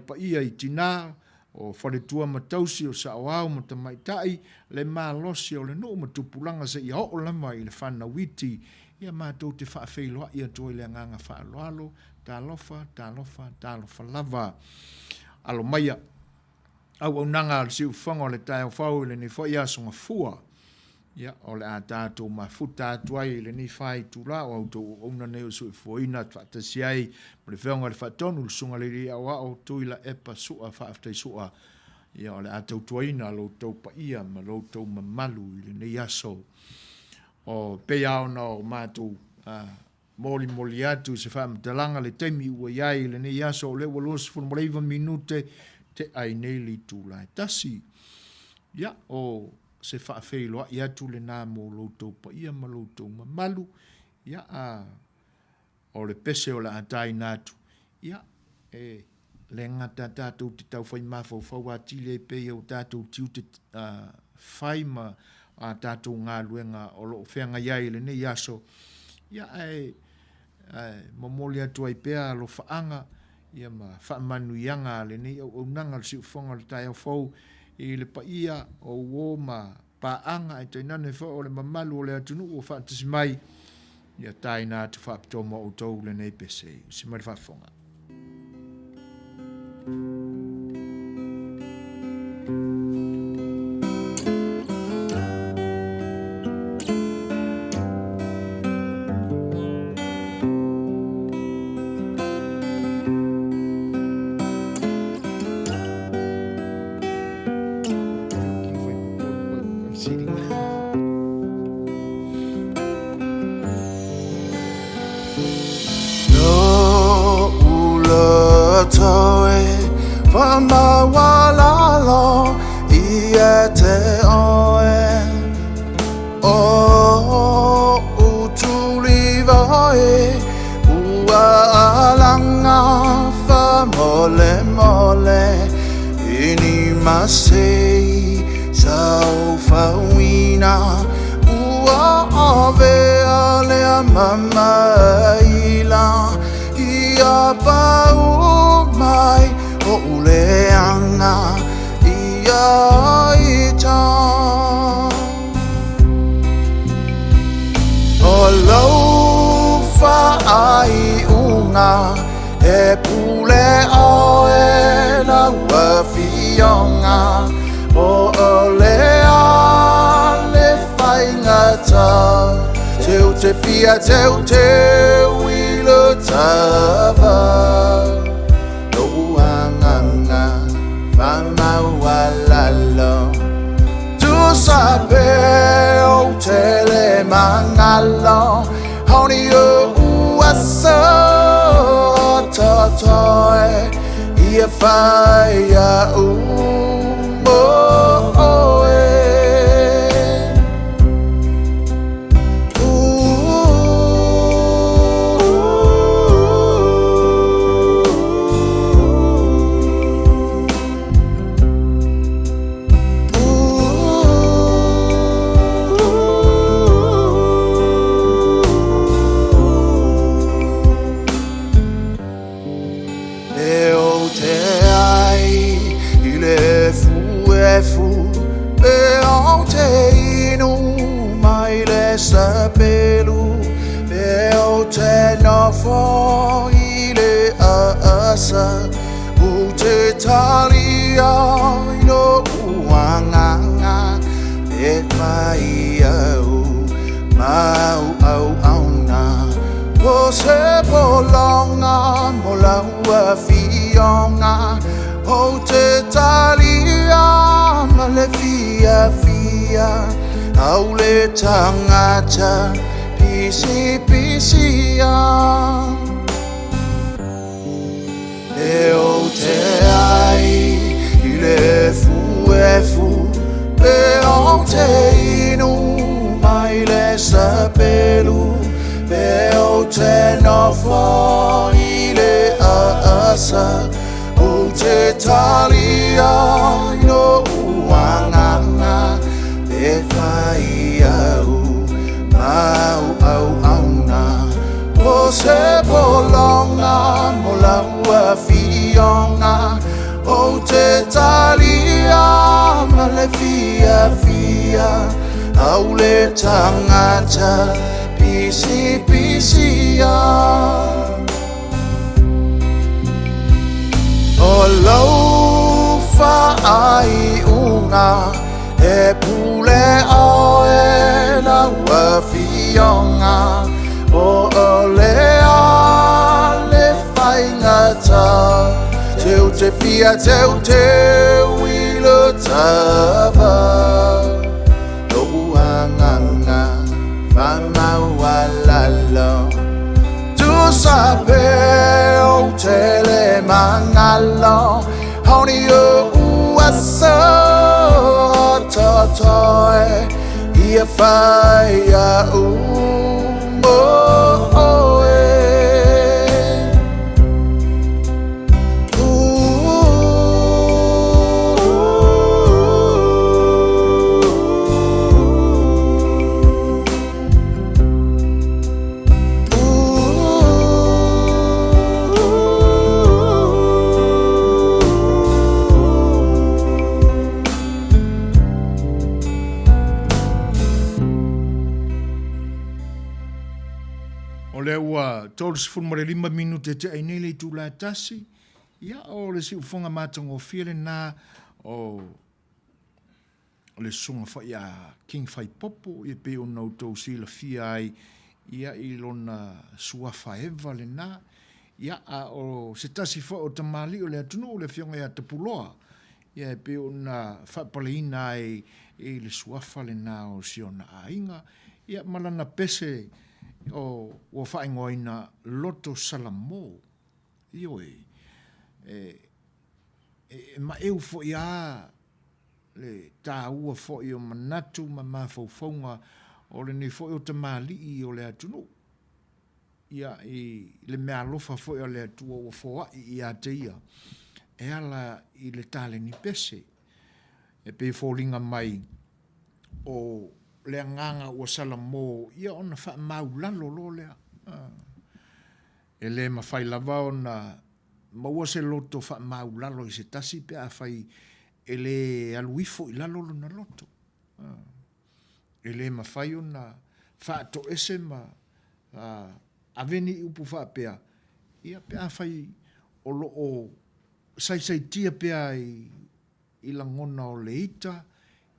paia i tina, o faletua ma tausi, o saoao ma tamaitai, le malosi o le nuu ma tupulaga seia oo lava i le fanau iti. Ia matou te faafeiloai atu ai i le agaga faaaloalo, talofa, talofa, talofa lava. Alo maia auaunaga a le siufofoga o le taeao fou i lenei foi aso Gafua. Ia, o le a tatou mafuta atu ai i lenei faitula o a outou auauna nei o soifuaina faatasi ai ma le Afioga i le Faatonu, le Susuga i le Alii Aoao Tuilaepa Sua Faafetai Sua. Ia, o le a tautuaina lo outou paia ma lo outou mamalu i lenei aso. O pei lava ona o matou molimoli atu se faamatalaga le taimi ua i ai i lenei aso, o lea ua 29 minute tea ai nei le itula e tasi. Ia, o se faafeiloai atu lena mo lo outou paia ma lo outou mamalu. Ia, a o le pese o le a taina atu, ia, e le gata tatou te taufai mafaufau atili ai pea i o tatou tiute fai ma a tatou galuega o lo o feagai ai i lenei aso, ia, ae momoli atu ai pea alofaaga ia ma faamanuiaga a lenei auaunaga o le siufofoga o le taeao fou i le paia o uo ma paaga ae tainane foi o le mamalu o le atunuu ua faatasi mai, ia taina atu faapitoa mo outou lenei pese. Usi mai le faafofoga. Ou te talia ma le fiafia Au le tangata pisipisia O lou faaiuga e pule oe lau afioga Po o le a le faigata Teu te fia teuteu i le tava Lou agaga faamaualalo Tusa pe ou te le magalo Haoni ou aso o totoe Ia fai a'u mo oe. O lea ua 35 minute tea i nei le itula e tasi, ia o le siufofoga matagofie lena o le susuga foi a King Faipopo e pei ona outou silafia ai ia i lona suafa eva lena. Ia, a o se tasi foi o tamalii o le atunuu, le afioga ia Tapuloa, ia e pei ona faapaleina ai i le suafa lena o si ona aiga, ia ma lana pese o ua faaigoaina Loto Salamo. Ioe, e, e maeu foi a le taua foi o manatu ma mafaufauga o lenei foi o tamalii o le atunuu, ia, i le meaalofa foi a le Atua ua foai ia te ia e ala i le taleni pese. E pei e foliga mai o le agaga ua salamo ia ona faamaulalo loa lea. E le mafai lava ona maua se loto faamaulalo i se tasi pe afai e le alu ifo i lalo lona loto. E le mafai ona faatoese ma ave ni upu faapea, ia pe afai o lo o saisaitia pea i lagona o le ita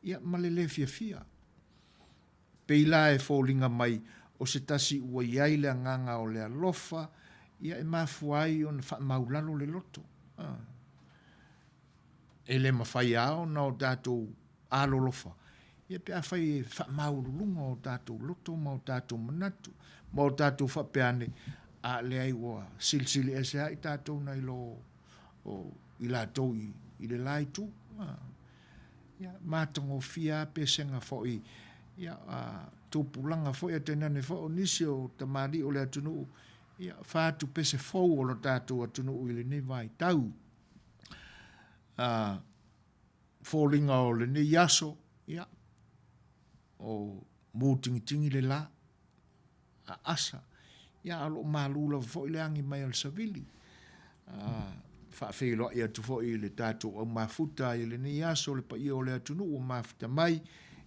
ia ma le le fiafia. Pei la e foliga mai o se tasi ua i ai le agaga o le alofa, ia e mafua ai ona faamaulalo le loto. E le mafai lava ona o tatou alolofa, ia pe afai e faamaualuluga o tatou loto ma o tatou manatu, ma o tatou faapea ane, a leai ua silisili ese lava i tatou nai lo o i latou i le la itu. Ia, matagofie lava pesega foi, ia, a tupulaga foi, ae tainane foi o nisi o tamalii o le atunuu, ia, fatu pese fou o lo tatou atunuu i lenei vaitau. A, foliga o lenei aso, ia, o mutingitingi le la, aasa, ia a o lo o malu lava foi le agi mai o le savili. A, faafeiloai atu foi i le tatou au mafuta i lenei aso, le paia o le atunuu ua mafuta mai,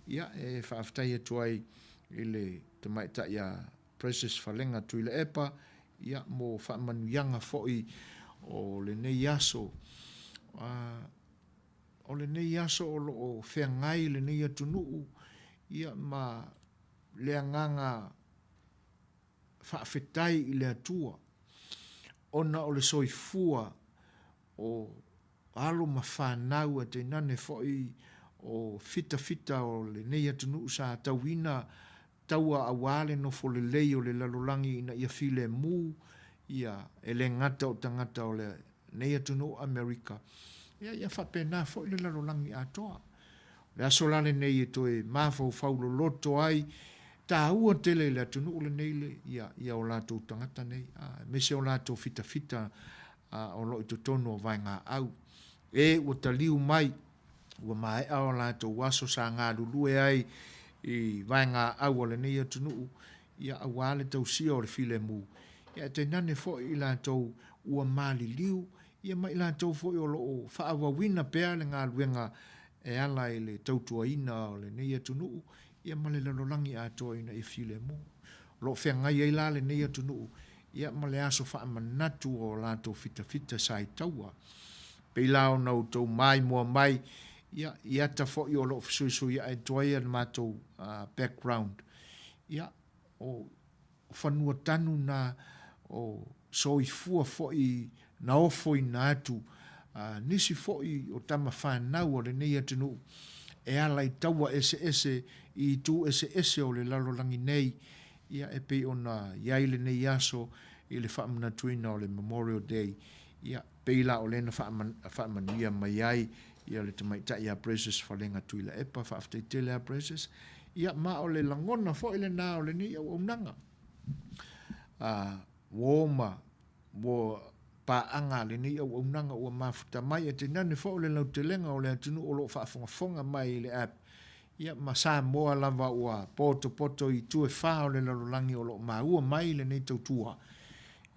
ia e faafetai atu ai i le tamaitai a Precious Falega Tuilaepa, ia mo faamanuiaga foi o lenei aso. A, o lenei aso o lo o feagai lenei atunuu, ia ma le agaga faafetai i le Atua ona o le soifua o alo ma fanau ae tainane foi o fitafita o lenei atunuu sa tauina taua aua le nofo lelei o le lalolagi ina ia filemu ia e le gata o tagata o lenei atunuu Amerika ia ia faapena foi le lalolagi atoa. O le aso la lenei e toe mafaufau loloto ai, taua tele i le atunuu lenei le, ia, ia o latou tagata nei, aemaise o latou fitafita o lo o i totonu o vaegaau. E ua taliu mai, ua maea o latou aso sa galulue ai i vaegaau a lenei atunuu, ia aua le tausia o le filemu, ia ae tainane foi i latou ua maliliu. ia ma i latou foi o lo o faaauauina pea le galuega e ala i le tautuaina o lenei atunuu ia ma le lalolagi atoa ina ia filemu. O lo o feagai ai la lenei atunuu ia ma le aso faamanatu o latou fitafita sa i taua. Pei la ona outou maimoa mai ia i ata foi o lo o fesuisuiai atu ai a matou background, ia o fanua tanu na o soifua foi na ofoina atu nisi foi o tama fanau a lenei atunuu e ala i taua eseese i itu eseese o le lalolagi nei, ia e pei ona i ai lenei aso i le faamanatuina o le Memorial Day, ia pei la o lea na faamanuia mai ai ia le tamaitai ia Precious Falega Tuilaepa, faafetai tele lava Precious, ia ma o le lagona foi lena o lenei auaunaga. Uo ma ua paaga a lenei auaunaga ua mafuta mai, ae tainane foi o le lautelega o le atunuu o lo o faafogafoga mai i le app, ia ma Samoa lava ua potopoto i itu e fa o le lalolagi o lo o maua mai lenei tautua.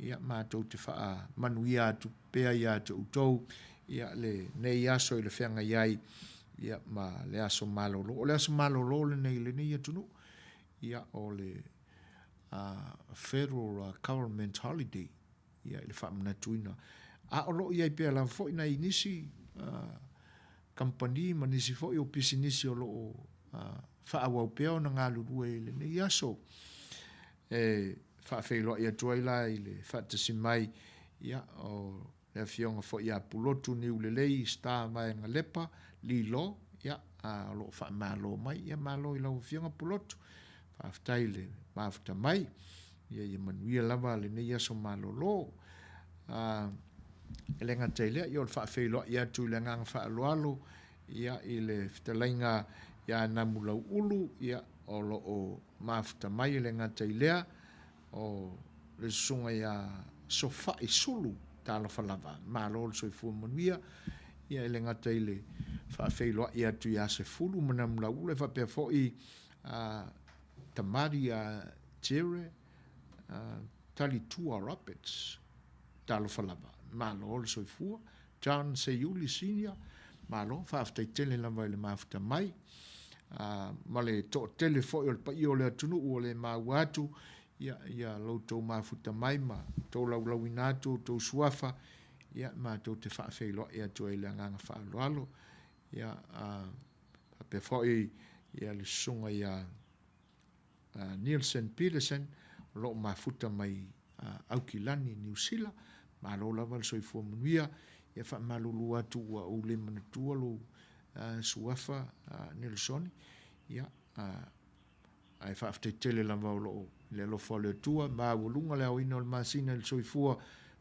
Ia, matou te faamanuia atu pea ia te outou ia lenei aso i le feagai ai ia ma le aso malolo. O le aso malolo lenei i lenei atunuu, ia o le Federal Government Holiday ia i le faamanatuina. A o lo o i ai pea lava foi nai nisi kamupani ma nisi foi o pisinisi o lo o faaauau pea ona galulue i lenei aso. E faafeiloai atu ai la i le faatasi mai ia, o le afioga foi ia Pulotu Niulelei Star Vaega Lepa Lilo, ia, o lo o faamalo mai. Ia malo i lau afioga Pulotu, faafetai i le mafuta mai. Ia, ia manuia lava lenei aso malolo. E le gata i lea, ia o le faafeiloai atu i le agaga faaaloalo ia, i le fetalaiga ia Namulauulu, ia, o lo o mafuta mai. E le gata i lea, o le susuga ia Sofai Sulu, talofa lava, malo le soifua manuia. Ia e le gata i le faafeiloai atu ia Sefulu ma Namulauulu, e faapea foi a Tamari ia Jere Talitua Roberts, talofa lava, malo le soifua. John Seiuli Senior, malo, faafetai tele lava i le mafuta mai, ma le toatele foi o le paia o le atunuu ua le maua atu, ia, ia lo outou mafuta mai ma tolaulauina atu outou suafa, ia, matou te faafeiloai atu ai i le agaga faaaloalo, ia, faapea foi, ia, le susuga ia Nielsen Peterson, o lo o mafuta mai Aukilani, Niu Sila. Malo lava le soifua manuia. Ia faamalulu atu ua ou le manatua lou suafa Nelsoni. Ia, ae faafetai tele lava o lo o i le alofa o le Atua, maualuga le aoina o le masina i le soifua,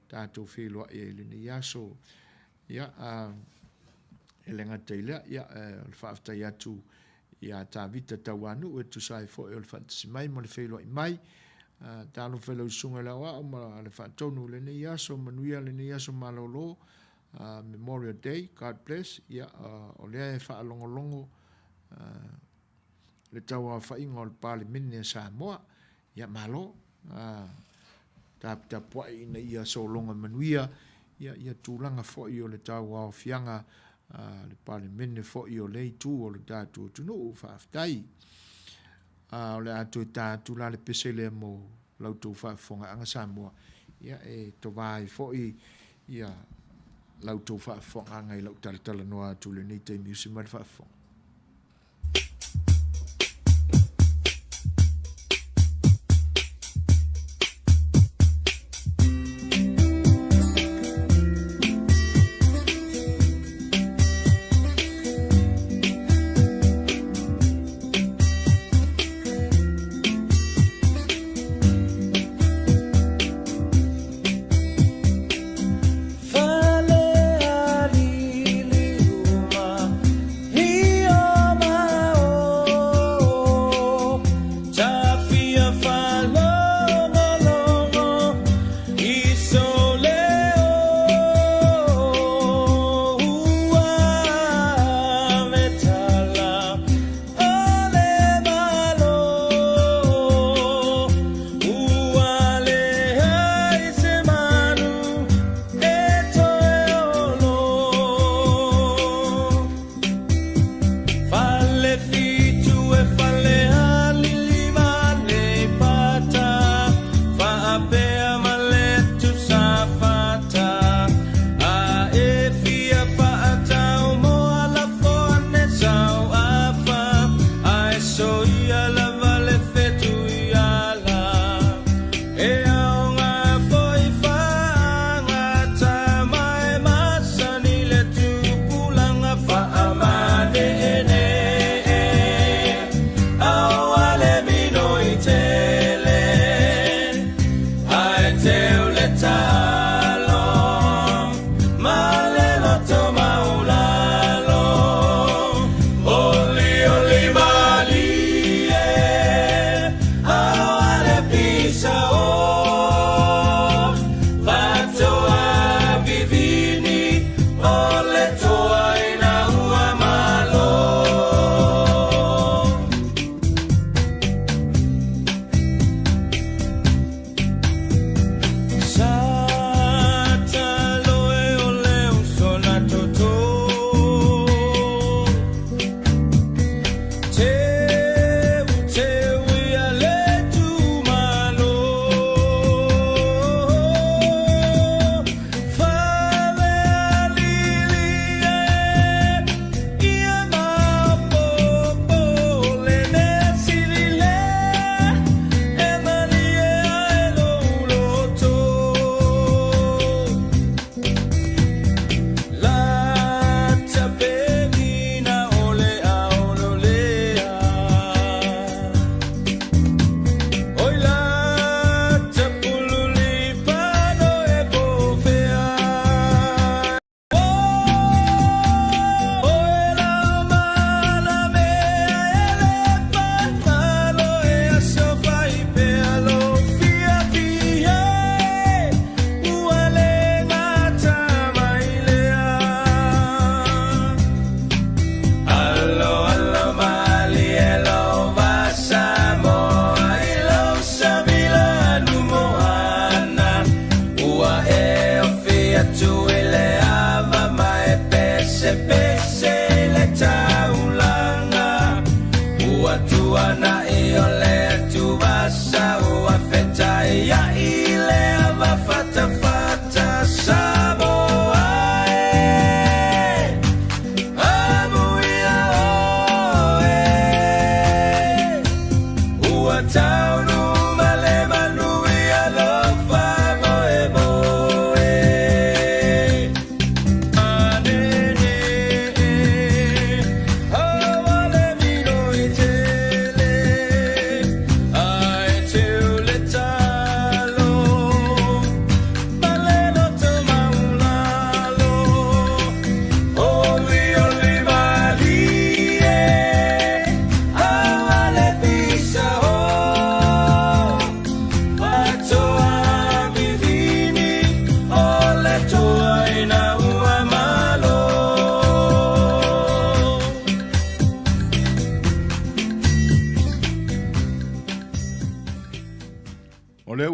tatou feiloai ai i lenei aso. Ia, e le gata i lea, ia, o le faafetai atu ia Tavita Tauanuu e tusa ai foi o le faatasi mai ma le feiloai mai. Talofa i lau susuga i le Aoao ma le faatonu i lenei aso, manuia lenei aso malolo, Memorial Day, God bless. Ia, o lea e faalogologo le tauaofaiga o le Palemene a Samoa. Ia malo, taputapuai ina ia sologa manuia ia, ia tulaga foi o le tauaofiaga a le Palemene foi o lea itu o le tatou atunuu. Faafetai. O le a toe ta atu la le pese lea mo la outou faafofogaaga Samoa, ia e tova ai foi ia la outou faafofogaaga i lau talatalanoa atu i lenei taimi. Usi mai le faafofoga.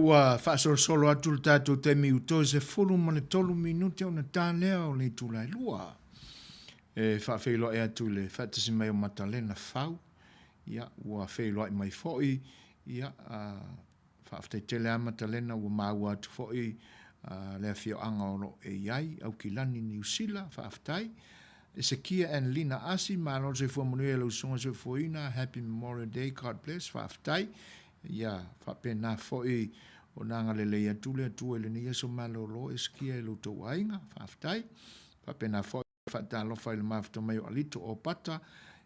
ua faasolosolo atu le tatou taimi ua toe 13 minute ona ta lea o le itula e 2. E faafeiloai atu i le faatasi mai o Matalena Fau, ia, ua feiloai mai foi, ia, faafetai tele lava Matalena ua maua atu foi le afioaga o lo o e i ai, Aukilani, Niu Sila, faafetai. Esekia and Lina Asi, malo le soifua manuia i lau susuga soifuaina, Happy Memorial Day, God bless, faafetai. Ia faapena foi ona agalelei atu le Atua i lenei aso malolo Esekia i lo outou aiga, faafetai. Faapena foi faatalofa i le mafuta mai o Alito Opata,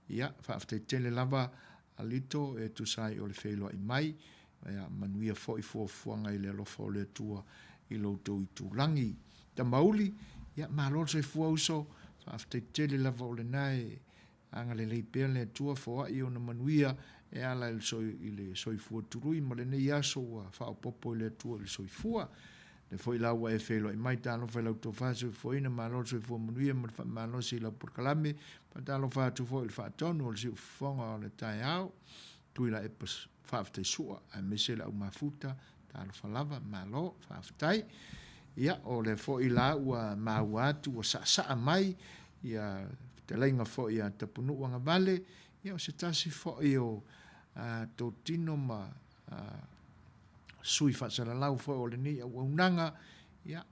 ia faafetai tele lava Alito e tusa ai o le feiloai mai, ia manuia foi fuafuaga i le alofa o le Atua i lo outou itulagi. Tamauli, ia malo le soifua uso, faafetai tele lava o lena e agalelei pea le Atua, foai ona manuia e ala i le soifua tului ma lenei aso ua faaopoopo i le Atua i le soifua. Lea foi la ua e feiloai mai, talofa i lau tofa soifuaina, malo le soifua manuia ma le faamalosi i lau polokalame. Faatalofa atu foi i le faatonu o le siufofoga o le taeao, Tuilaepa Faafetai Sua, aemaise le au mafuta, talofa lava, malo, faafetai. Ia, o lea foi la ua maua atu, ua saasaa mai, ia fetalaiga foi ia Tapunuu Agavale, ia o se tasi foi o totino ma sui faasalalau foi o lenei auaunaga, ia,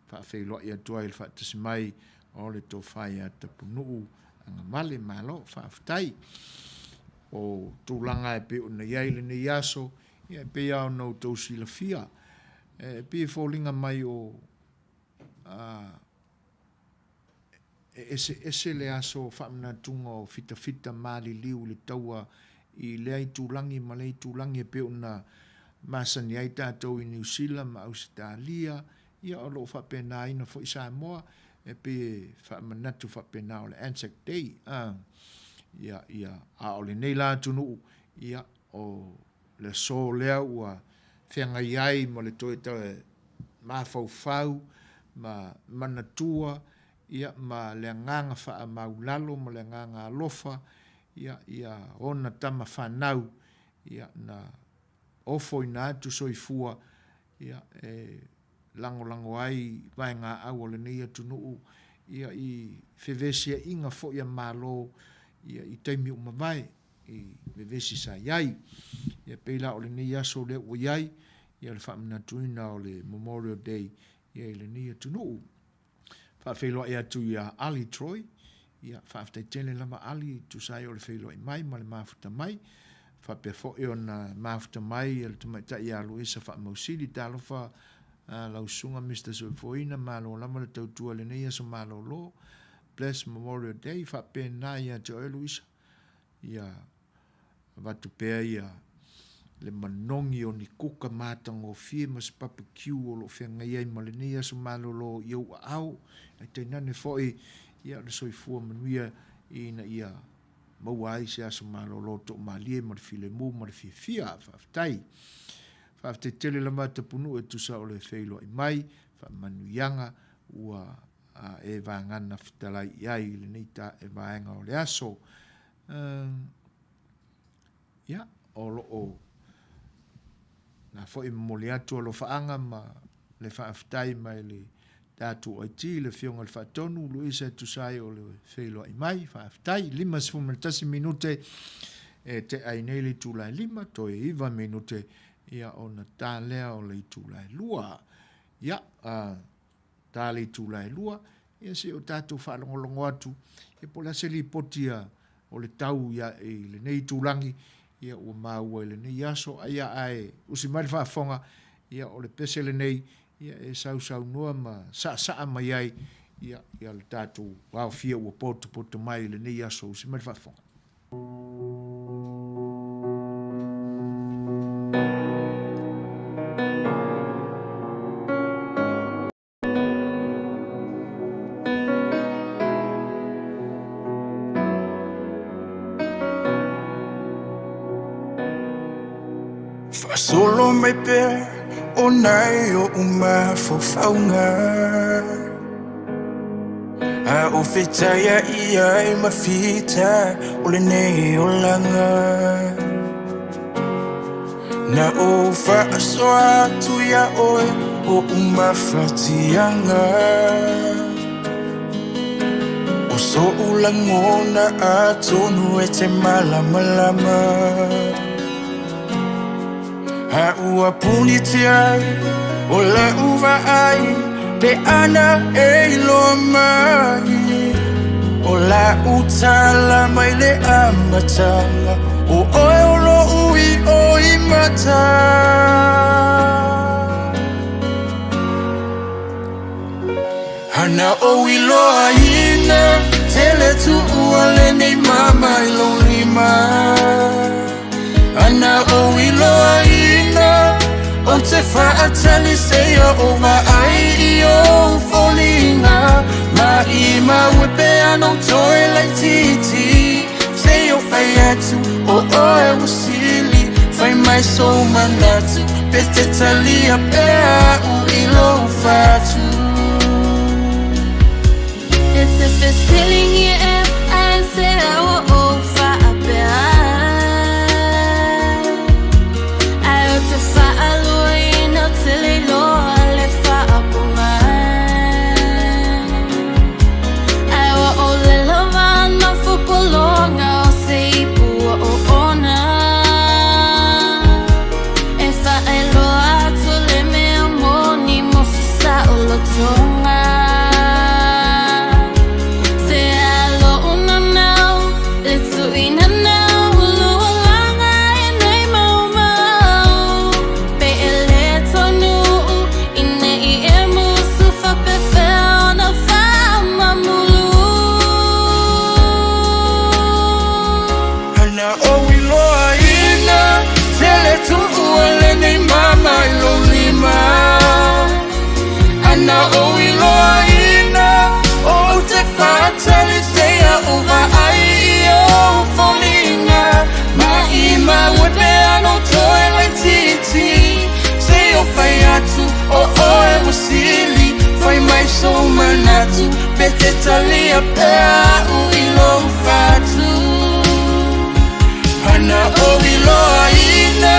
faafeiloai atu ai i le faatasi mai o le tofa ia Tapunuu Agavale, malo faafetai. O tulaga e pei ona i ai lenei aso, ia e pei lava ona outou silafia, e pei e foliga mai o e eseese le aso faamanatuga o fitafita maliliu i le taua i lea itulagi ma lea itulagi e pei ona masani ai tatou i Niu Sila ma Ausetalia, ia o lo o faapenaina foi Samoa, e pei e faamanatu faapena o le Anzac Day, a, ia, ia, a o lenei la atunuu, ia, o le aso lea ua feagai ai ma le toe mafaufau ma manatua, ia, ma le agaga faamaulalo ma le agaga alofa, ia, ia ona tama fanau, ia, na ofoina atu soifua, ia, e lagolago ai vaegaau a lenei atunuu, ia, i fevesiaiga foi a Malo, ia, i taimi ua mavae, i vevesi sa i ai. Ia, pei la o lenei aso lea ua i ai, ia, le faamanatuina o le Memorial Day, ia, i lenei atunuu. Faafeiloai atu ia Ali Troy, ia faafetai tele lava Ali e tusa ai o le feiloai mai ma le mafuta mai. Faapea foi ona mafuta mai le tamaitai ia Luisa Faamausili, talofa lau susuga Mister Soifuaina, malo lava le tautua i lenei aso malolo. Bless Memorial Day, faapena ia te oe Luisa. Ia Avatu pea ia le manogi o ni kuka matagofie ma se papakiu o lo o feagai ai ma lenei aso malolo i ou aao, ae tainane foi ia le soifua manuia ina ia maua ai se aso malolo toamalie ma le filemu ma le fiafia. Faafetai. Faafetai tele lava a Tapunuu e tusa o le feiloai mai, faamanuiaga ua e vagana fetalai i ai i lenei vaega o le aso. Ia, o lo o na foi momoli atu alofaaga ma le faafetai mai le tatou IT i le Afioga i le Faatonu Luisa e tusa ai o le feiloai mai. Faafetai. 51 minute e tea ai nei le itula e 5, toe 9 minute ia ona ta lea o le itula e 2. Ia, ta le itula e 2, ia se i o tatou faalogologo atu, ia po o le a se lipoti a o le tau ia i lenei itulagi, ia ua maua i lenei aso, aia ae usi mai le faafofoga, ia o le pese lenei, ia e sausaunoa ma saasaa mai ai, ia, ia le tatou aofia ua potopoto mai i lenei aso, usi mai le faafofoga. Faasolo mai pea o nai oʻu mafaufauga A o fetaiaʻi ai ma fita o lenei olaga. Na ou faasoa atu iā oe oʻu mafatiaga. ʻO soʻu lagona atonu e te malamalama. A ua punitia ai o laʻu vaai pe ana e iloa mai. ʻO laʻu tala mai le amataga ʻO ʻoe o loʻu iʻo i mata. Ana ou iloaina tele tuʻua lenei mama i lou lima. Ana ou iloaina ou te faatali seia ou vaai i ou foliga. Maʻimau e pea na ou toe laitiiti seia ou fai atu o oe ua sili. Fai mai sou manatu pe te talia pea aʻu i lou fatu. E te fesiligia e aisea ua ou faapea Ai ou te faaluaina ou te le iloa le faapoga Ai ua olelo maanofo pologa o se ipu ua oona E faailoa atu le mea moni mo se saolotoga. Se alo nanau, le tuʻi nanau, ulu laga e nei maumau. Pe e le taunuu i nei e musu faapefea ona faamamulu. Ana ou iloaina tele tuʻua lenei mama i lou lima. Ana ou iloaina ou te faatali seia ou vaai i ou foliga. Maʻimau e pea na ou toe laitiiti seia ou fai atu o oe ua sili. Fai mai sou manatu pe te talia pea aʻu i lou fatu. Ana ou iloaina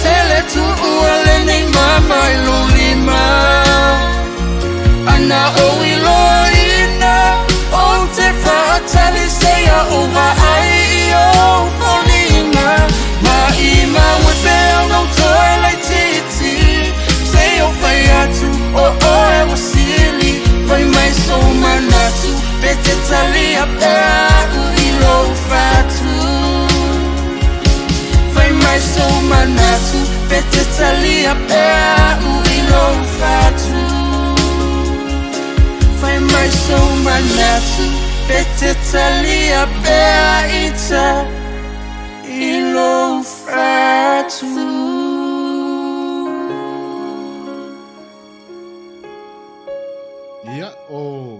tele tuʻua lenei mama i lou lima. Ana ou iloaina ou te faatali seia ou vaai i ou foliga. Maʻimau e pea na ou toe laitiiti seia ou fai atu o oe ua sili. Fai mai sou manatu pe te talia pea aʻu i lou fatu. Fai mai sou manatu pe te talia pea aʻu i lou fatu. Fai mai sou manatu pe te talia pea ita i lou fatu. Ia, o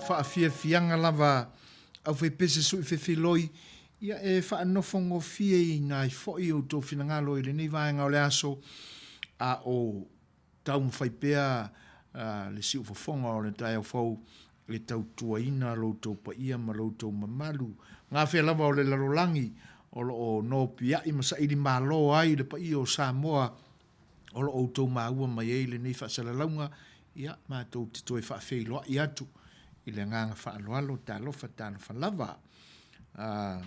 faafiafiaga lava aufaipese sui fefiloi, ia e faanofogofieina ai foi outou finagalo i lenei vaega o le aso, a o taumafai pea le siufofoga o le taeao fou e tautuaina lo outou paia ma lo outou mamalu. Gafea lava o le lalolagi o lo o nopiai ma saili malo ai le paia o Samoa o lo o outou maua mai ai lenei faasalalauga, ia, matou te toe faafeiloai atu i le agaga faaaloalo, talofa, talofa lava. A,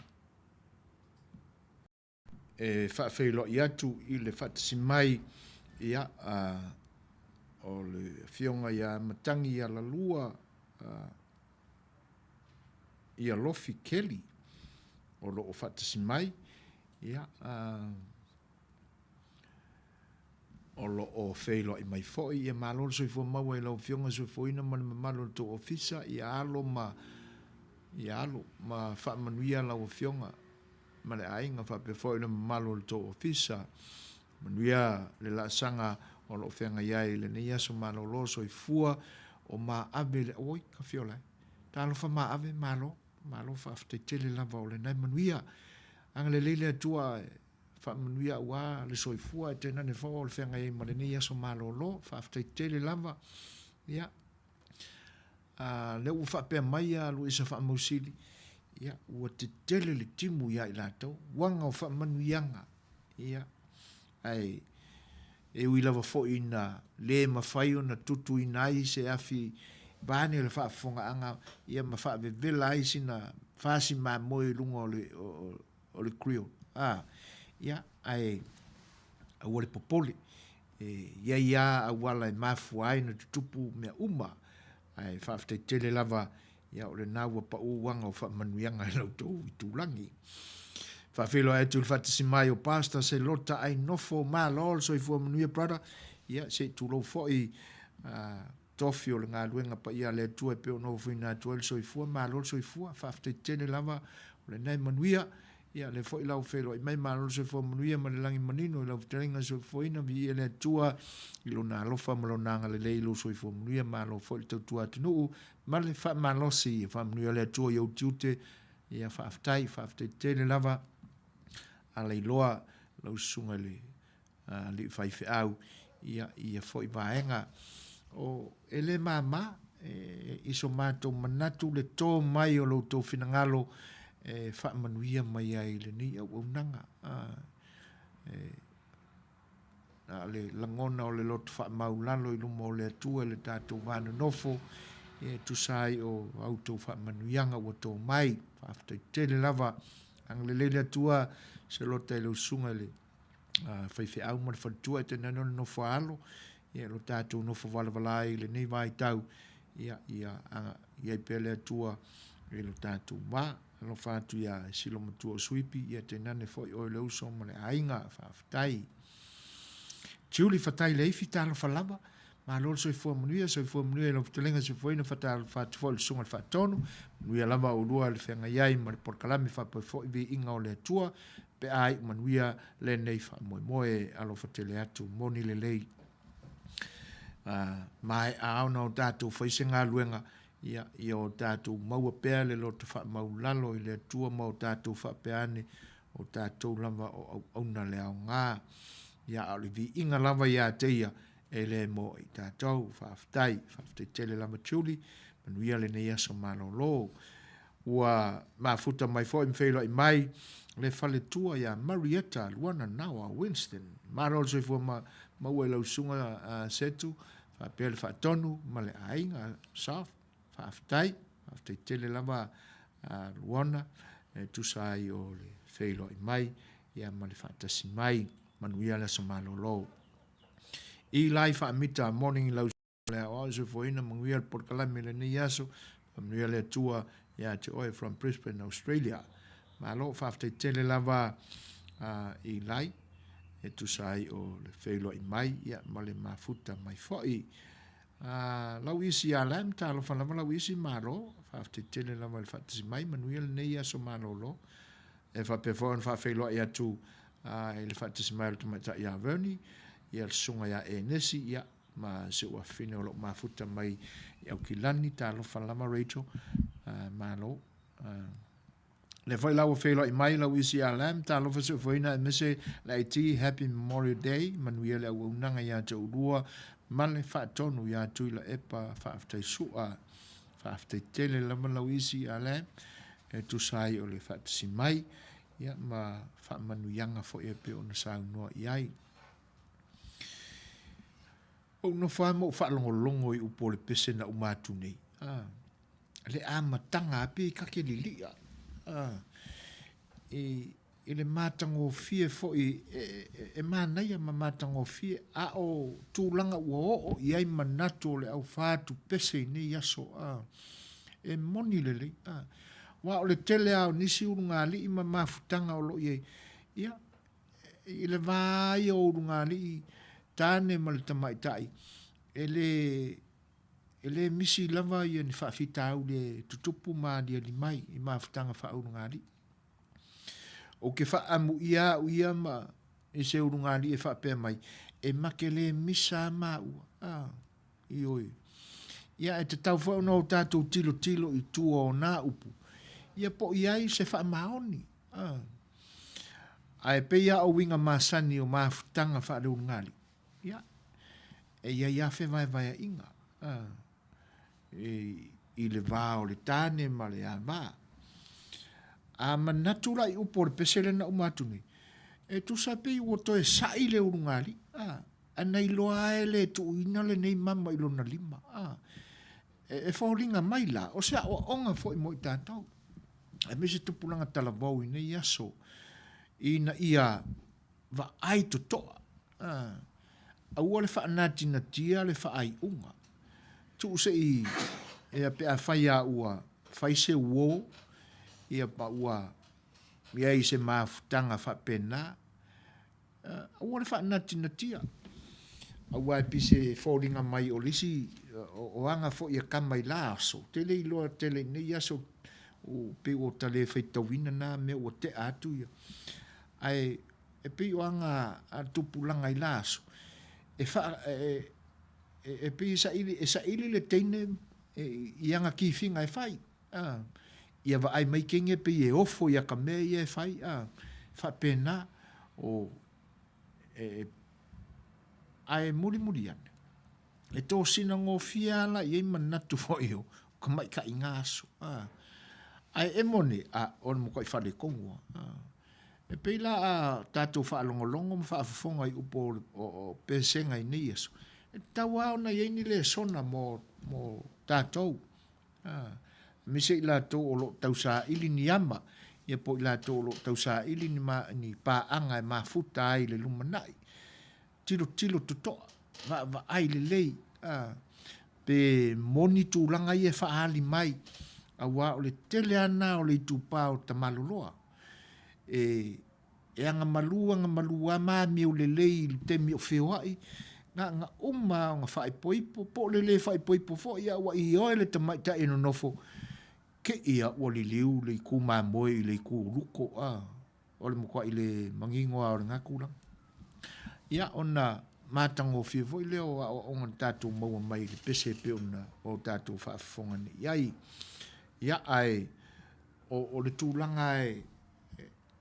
e faafeiloai atu i le faatasi mai, ia, a, o le Afioga ia Matangi Alalua, a, ia Lofi Kelly, o lo o faatasi mai, ia, a, O lo o feiloai mai foi, ia malo le soifua maua i lau Afioga Soifuaina ma le mamalu o le tou ofisa, ia alo ma ia alo ma faamanuia lau Afioga ma le aiga faapea foi le mamalu o le tou ofisa. Manuia le laasaga o lo o feagai ai i lenei aso malolo soifua o Maave le oi ka fiola e. Talofa Maave, malo, malo faafetai tele lava o lena e manuia. Agalelei le Atua e Faamanuia aua le soifua e tainane foi o le feagai ai ma lenei aso malolo. Faafetai tele lava. Ia, a, lea ua faapea mai a Luisa Faamausili, ia, ua tetele le timu ia i latou, uaga o faamanuiaga. Ia, Ae e ui lava foi ina le mafai ona tutuina ai se afi vaeane le faafofogaaga ia ma faavevela ai sina fasi mamoe i luga o le, o, o le grill. A, ia, ae aua le popole. E i ai lava auala e mafua ai ona tutupu mea uma. Ae faafetai tele lava, ia o lena ua pau uaga o faamanuiaga i la outou itulagi. Faafeiloai atu i le faatasi mai o Pastor Selota Ainofo, malo le soifua manuia brother. Ia se i tulou foi tofi o le galuega paia a le Atua e pei ona ofoina atu ai le soifua, malo le soifua, faafetai tele lava o lena e manuia. Ia lea foi la ua feiloai mai, malo le soifua manuia ma le lagi manino i lau fetalaiga soifuaina, viia le Atua i lona alofa ma lona agalelei i lou soifua manuia, malo foi le tautua atunuu ma le faamalosi. Ia faamanuia le Atua i ou tiute. Ia faafetai, faafetai tele lava Alailoa lau susuga i le alii faifeau ia ia foi vaega. O e le mama e, i so matou manatu le tō mai o lo outou finagalo e faamanuia mai ai i lenei auaunaga. E, na o le lagona o le loto faamaulalo i luma o le Atua i le tatou va nonofo, e tusa ai o a outou faamanuiaga ua tō mai. Faafetai tele lava. Agalelei le Atua se lota i lau susuga i le faifeau ma le faletua e tainane o le nofo a alo, ia lo tatou nofo valavala ai i lenei vaitau, ia, ia i ai pea le Atua i lo tatou va. Alofa atu iā Silo matua o Suipi, ia tainane foi oe le uso ma le aiga, faafetai. Julie Fatai Leifi, talofa lava, malo le soifua manuia, soifua manuia i lau fetalaiga soifuaina, fatalofa atu foi i le susuga i le Faatonu, manuia lava oulua le feagai ai ma le polokalame faapea foi viiga o le Atua, pe a iu manuia lenei faamoemoe, alofa tele atu, moni lelei. Maea ona o tatou fai se galuega, ia, ia o tatou maua pea le loto faamaulalo i le Atua ma o tatou faapea ane, o tatou lava o auauna le aoga. Ia, a o le viiga lava ia te ia, e le mo i tatou. Faafetai, faafetai tele lava Julie, manuia lenei aso malolo. Ua mafuta mai foi ma feiloai mai le faletua ia Marietta Luana Nawa Winston. Malo le soifua ma maua i lau susuga Setu, faapea le Faatonu ma le aiga Soft. Faafetai, faafetai tele lava Luana e tusa ai o le feiloai mai ia ma le faatasi mai. Manuia le aso malolo. Eli Faamita, morning i lau le aoao soifuaina manuia le polokalame i lenei aso. Faamanuia le Atua ia te oe from Brisbane, Australia. Malo, faafetai tele lava Eli e tusa ai o le feiloai mai ia, ma le mafuta mai foi. Lau isi ia Lam, talofa lava lau isi, malo, faafetai tele lava i le faatasi mai, manuia lenei aso malolo. E faapea foi ona faafeiloai atu i le faatasi mai o le tamaitai ia Vernie, ia le susuga ia Enesi, ia, ma si ou afafine o lo o mafuta mai i Aukilani, talofa lava Rachel, malo. Lea foi la ua feiloai mai lau isi ia Lam, talofa soifuaina aemaise le IT, Happy Memorial Day, manuia le auaunaga ia te oulua ma le faatonu ia Tuilaepa, faafetai sua, faafetai tele lava lau isi ia Lam, e tusa ai o le faatasi mai, ia ma faamanuiaga foi e pei ona saunoa i ai. Ou nofo lava ma ou faalogologo i upu o le pese na uma atu nei. Ah, le amataga a pei kake lilia. Ah, i, i le matagofie foi e, e, e manaia ma matagofie, a o tulaga ua oo i ai manatu o le au fatu pese i nei aso. Ah, e moni lelei. Ah, aua o le tele lava o nisi ulugalii ma mafutaga o lo o i ai, ia, I le va ia o ulugalii tane ma le tamaitai, e le, e le misi lava ia ni faafitauli e tutupu ma aliali mai i mafutaga faaulugalii. Ou te faaamuia au ia ma i se ulugalii e faapea mai, e make le misa a maua. A, ioe. Ia, e tatau foi ona o tatou tilotilo i tua o nā upu, ia po o i ai se faamaoni. A. Ae pei lava o uiga masani o mafutaga faaleulugalii, ia, e i ai lava fevaevaeaiga, a, i, i le va o le tane ma le ava. A manatu la i upu o le pese lea na uma atu nei, E tusa pei ua toe saʻi le ulugalii, a, ae na iloa lava e le tuuina lenei mama i lona lima, a. E, e foliga mai la, o se aoaoga foi mo i tatou, aemaise tupulaga talavou i nei aso, ina ia vaai totoa, a, aua le faanatinatia le faaiuga. Tuu se i, ia pe afai lava ua fai se uo, ia pa ua i ai se mafutaga faapena, aua le faanatinatia. Aua e pei se foliga mai o le isi o aga foi a tama i la aso, ou te le iloa tele i nei aso, pei ua ta le faitauina na mea ua tea atu ia. Ae e pei o aga a le tupulaga i la aso, e faa, e, e, e pei e saili, e saili le teine i ana kifiga e fai. A, ia vaai mai teine pei e ofo i aka mea ia e fai, a, faapena, o, e, ae mulimuli ane, e tosina gofie lava la i ai manatu foi o tamaitai i na aso, a, ae e moni, a, o le matuai faaletonu lava, a. E pei la a tatou faalogologo ma faafofoga i upu o, o, o pesega i nei aso, e tatau lava ona i ai ni lesona mo, mo tatou, Aemaise i latou o lo o tausaili ni ama, ia po o i latou o lo o tausaili ni, ma, ni paaga e mafuta ai i le lumanai. Tilotilo totoa, vaavaai lelei, a, pe moni tulaga ia e faaali mai, aua o le tele lava na o le itupa o Tamaloloa. E, E agamalu agamalu lava ma amio lelei i le taimi o feoai, na ona uma lava ona faaipoipo, po o le le faaipoipo foi, a ua ioe le tamaitai e nonofo, te i lava ua liliu le itu mamoe i le itu luto, a, o le matuai le manino lava o lena tulaga. Ia, ona matagofie foi lea o aoaoga na tatou maua mai i le pese e pei ona o tatou faafofoga nei i ai. Ia, ae o, o le tulaga e,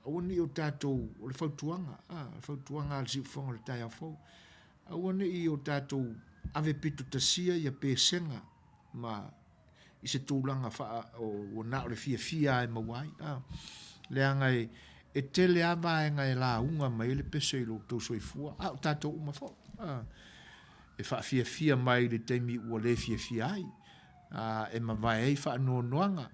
Aua ne i o tatou, o le fautuaga, a, le fautuaga a le siufofoga o le taeao fou, aua ne i o tatou ave pito tasia ia pesega ma i se tulaga faa, o, ua na o le fiafia lava e maua ai, a. Leaga e, e tele lava vaega e lauga mai ai le pese i lo outou soifua, a o tatou uma foi, a. E faafiafia mai i le taimi ua le fiafia ai, ā, e mavae ai faanoanoaga,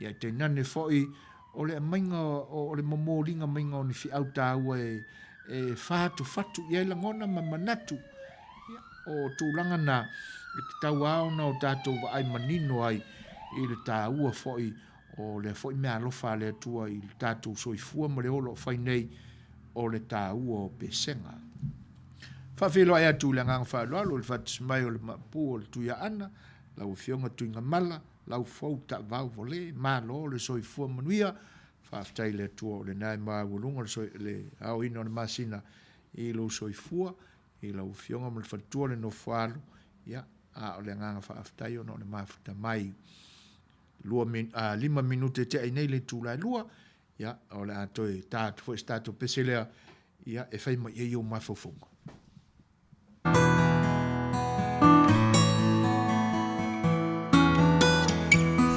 ia tainane foi o le aumaiga o le momoliga maiga o ni feau taua e, e fatufattu i ai lagona ma manatu. Ia, o tulaga na e tatau lava ona o tatou vaai manino ai i le taua foi o lea foi meaalofa a le Atua i le tatou soifua ma le ola o fai nei, o le taua o pesega. Faafeiloai atu i le agaga faaaloalo i le faatasi mai o le Mapu o le Tuiaana, lau Afioga Tuigamala, Laufou Taavao Vole, malo le soifua manuia, faafetai i le Atua o lena e maualuga le, le aoina o le masina i lou soifua, i lau Afioga ma le faletua le nofo alo, ia, a o le agaga faafetai ona o le mafuta mai. Lua, a, 5 minute tea i nei le itula e 2, Ia, o le a toe ta atu foi se tatou pese lea, ia, e fai mai ai ou mafaufauga.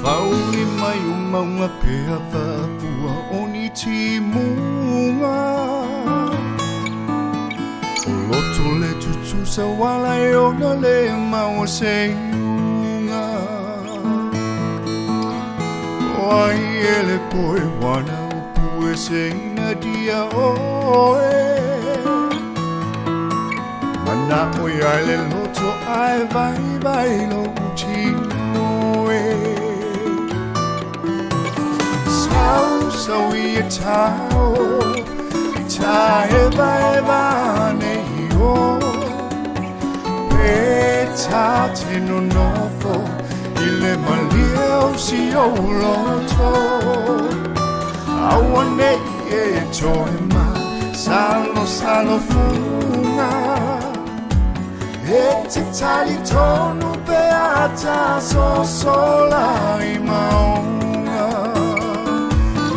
Whauri mai o maunga pea whapua o ni timunga O loto le tutusa wala e ona le maua se iunga O ai e le poe wana o pue se ina dia oe Mana o ia le loto ai vai vai lo tino e Sau sau i e tau I ta e vai va nei o Pe ta te nonofo I le malie o si ou loto Aua nei e toe ma Salo salo funga E te tali tonu pe ata sosola i maunga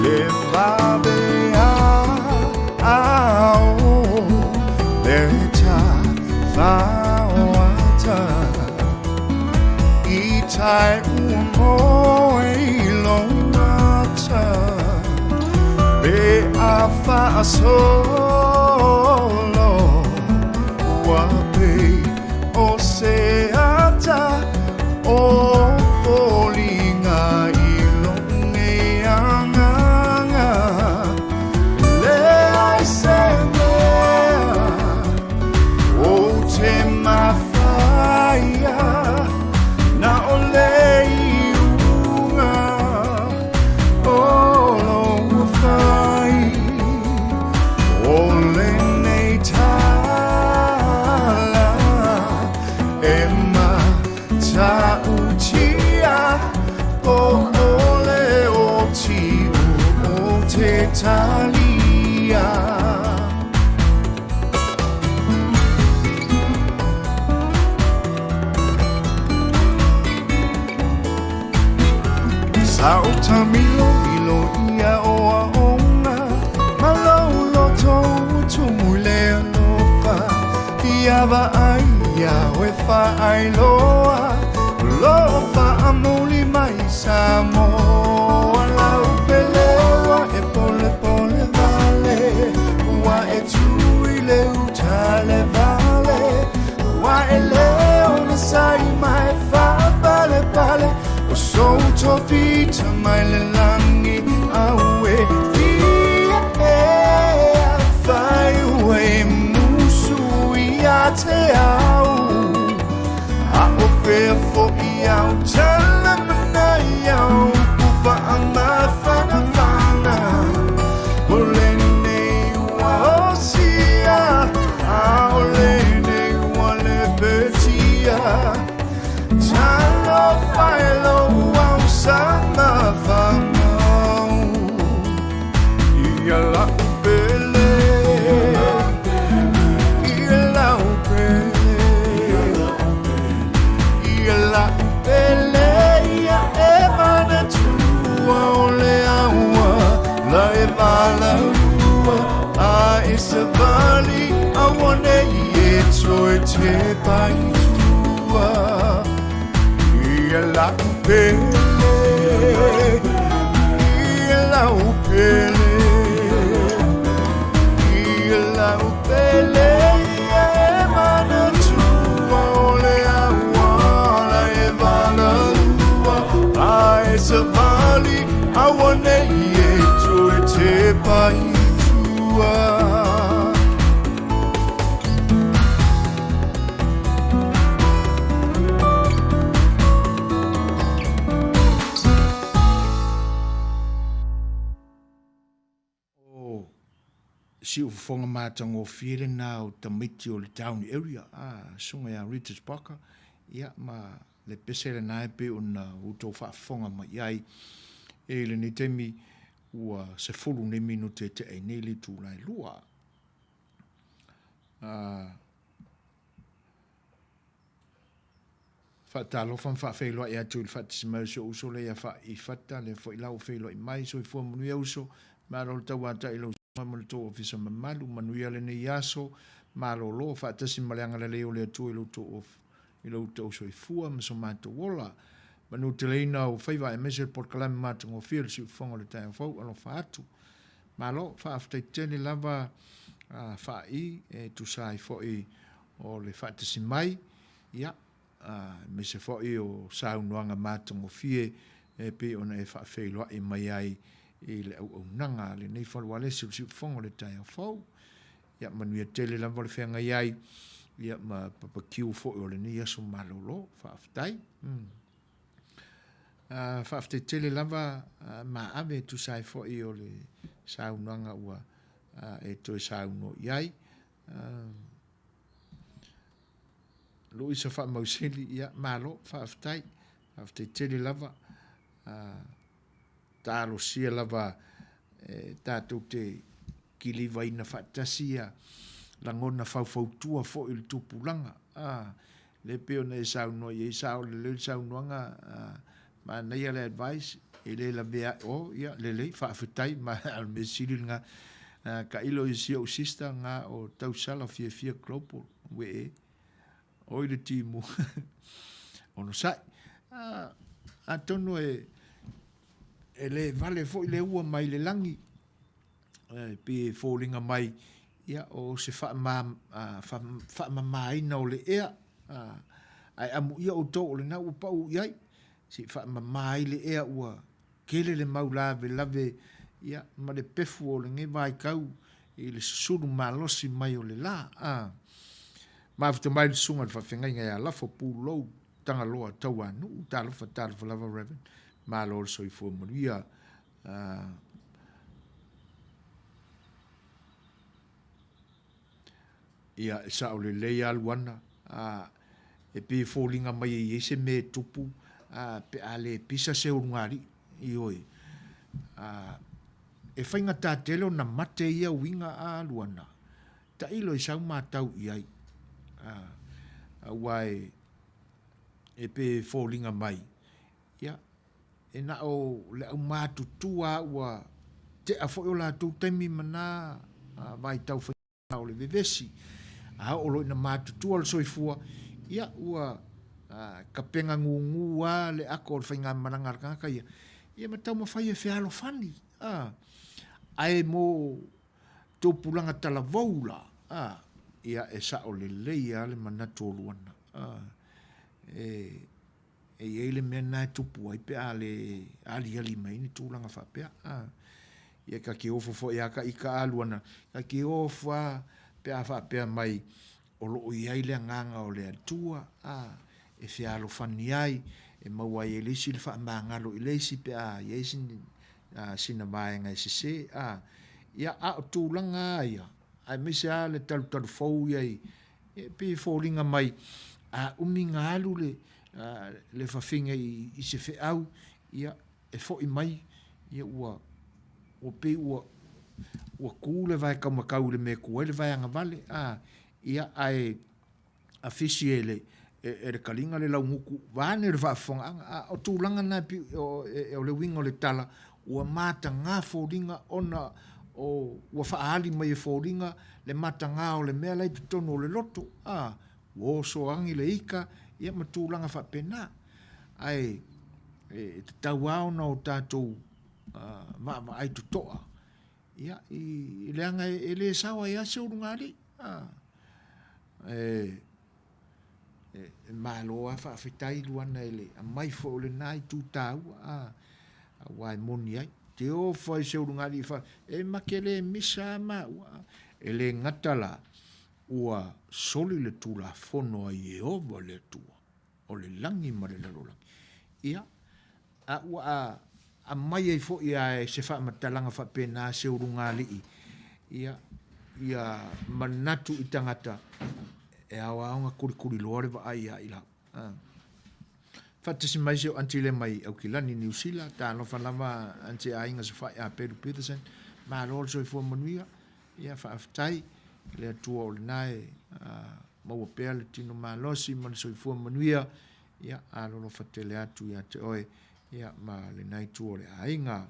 Le vabe a ao Le ta whaoata I tae ua moe i lou mata Pe a faasolo Ua pei o se ata o foliga i lou nei agaga Leai se mea ou te mafaia Na o le iuga o lou fai O lenei tala e matautia Po o le oti o te talia. Sa ou tamilomilo ia o aoga Ma lou loto ua tumu i le alofa Ia vaai ia oe faailoa O loo faamuli mai Samoa Lau pele ua e polepole wale Ua e tu i le uta le vale Ua e leo na sai mai faapalepale O sou tofi mai le lagi aue Fia ea fai ua e musu ia te au A o fea fo'i au tala manai au Ku faamafanafana O lenei ua osia A o lenei ua lepetia Talofa e lou au samafamau Ia lau pele Ia lau pele Ia lau pele Ia e manatua o le aua La e valaua A e savali auanei e toe tepa i tua Ia lau pele Ia lau pele Ia lau pele Ia e manatua o le aua La e valaua A e savali auanei e toe tepa i tua. O siufofoga matagofie lena o tamaiti o le town area, a susuga ia Richard Parker, ia ma le pese lena e pei ona outou faafofoga mai ai i lenei taimi ua 10 nei minute e tea ai nei le itula e 2. Faatalofa ma faafeiloai atu i le faatasi mai o si ou uso lea ia Faaifata, lea foi la ua feiloai mai. Soifua manuia uso, malo le tauatai i lou susuga ma le tou ofisa mamalu, manuia lenei aso, malolo faatasi ma le agalelei o le Atua i lo outou i lo outou soifua ma so matou ola. Manuteleina ou faiva aemaise le polokalame matagofie o le Siufofoga o le Taeao Fou, alofa atu. Malo, faafetai tele lava a Faaii e tusa ai foi o le faatasi mai, ia, aemaise foi o saunoaga matagofie e pei ona e faafeiloai mai ai i le auaunaga a lenei fale ualesi o le Siufofoga o le Taeao Fou. Ia, manuia tele lava le feagai ai, ia, ma papakiu foi o lenei aso malolo. Faafetai. Faafetai tele lava Maave e tusa ai foi o le saunoaga ua e toe saunoa i ai. Luisa Faamausili, ia malo, faafetai. Faafetai tele lava. Talosia lava e tatou te kilivaina faatasi ia lagona faufautua foi i le tupulaga. A, lea e pei ona e saunoa i ai, sao lelei le saunoaga, a, manaia le advice, e le lavea ai, oh, ia, lelei, faafetai, ma o le mea sili lena. Tailo i si ou sister na o Tausala Fiafia Global, ue e, oi le timu, onosai. A, atonu e, e le vale foi le ua mai le lagi. E pei e foliga mai, ia, o se faamamaina o le ea, ae amuia outou o lena ua pau i ai, se i faamama ai le ea ua tele le mau lavelave, ia, ma le pefu o lenei vaitau i le susulu malosi mai o le la. Mafuta mai le susuga i le faafeagaiga ia Lafo Pulou Tagaloa Tauanuu, talofa talofa lava Rev. Malo le soifua manuia. Ia, e sao lelei lava Luana, e pei e foliga mai e i ai se mea e tupu pe a le pisa se ulugalii. Ioe. E faigata tele ona mate ia uiga a Luana, tailo i sau matau i ai, aua e pei e foliga mai, ia, e na o le aumatutua lava ua tea foi o latou taimi ma na vaitau faigata o le vevesi. A oo loa ina matutua le soifua, ia ua tapena gugu lava le ato o le faigamalaga a le tagata ia, ia ma taumafai e fealofani. A, ae mo tupulaga talavou la, a, ia e sao lelei lava le manatu o Luana. A, e E i ai le mea lena e tupu ai pe a le aliali mai ni tulaga faapea. A, ia ta te ofo foi lava ta ita alu ana, ta te ofo lava pe a faapea mai o lo o i ai le agaga o le Atua, a, e fealofani ai, e maua ai e le isi le faamagalo i le isi pe a i ai sina vaega e sese, a. Ia, a o tulaga lava ia, aemaise lava le talutalu fou ia i, E pei e foliga mai a umi na alu le, le fafine i, i se feau, ia, e foi mai, ia ua, ua pei ua, ua tu le vae taumatau i le mea e tu ai le vae agavale, a, ia, ae afisi e le, e, e le taliga le laugutu, vaeane le faafofogaaga. A o tulaga na e pei, o, e, o le uiga o le tala, ua mataga foliga ona o, ua faaali mai e foliga le mataga o le mea la i totonu o le loto, a, ua oso agi le ika, ia ma tulaga faapena. Ae e tatau lava ona o tatou vaavaai totoa, ia, i leaga e le sao ai lava se ulugalii, a, e, E malo lava faafetai Luana i le aumai foi o lena itu taua a, aua e moni ai. Te ofo ai se ulugalii fa, e ma te le misa lava maua a. E le gata la, ua soli le Tulafono a Ieova le Atua o le lagi ma le lalolagi. Ia, a ua aumai ai foi lava e se faamatalaga faapena se ulugalii, ia, ia manatu i tagata e ao lava ona kulikuliloa le vaai ia i lau. Faatasi mai si ou aunty lea mai Aukilani, Niu Sila, talofa lava aunty Aiga Safai Apelu Peterson, malo le soifua manuia, ia faafetai i le Atua o lena e maua pea le tino malosi ma le soifua manuia, Ia, alolofa tele atu ia te oe, ia, ma lena itu o le aiga.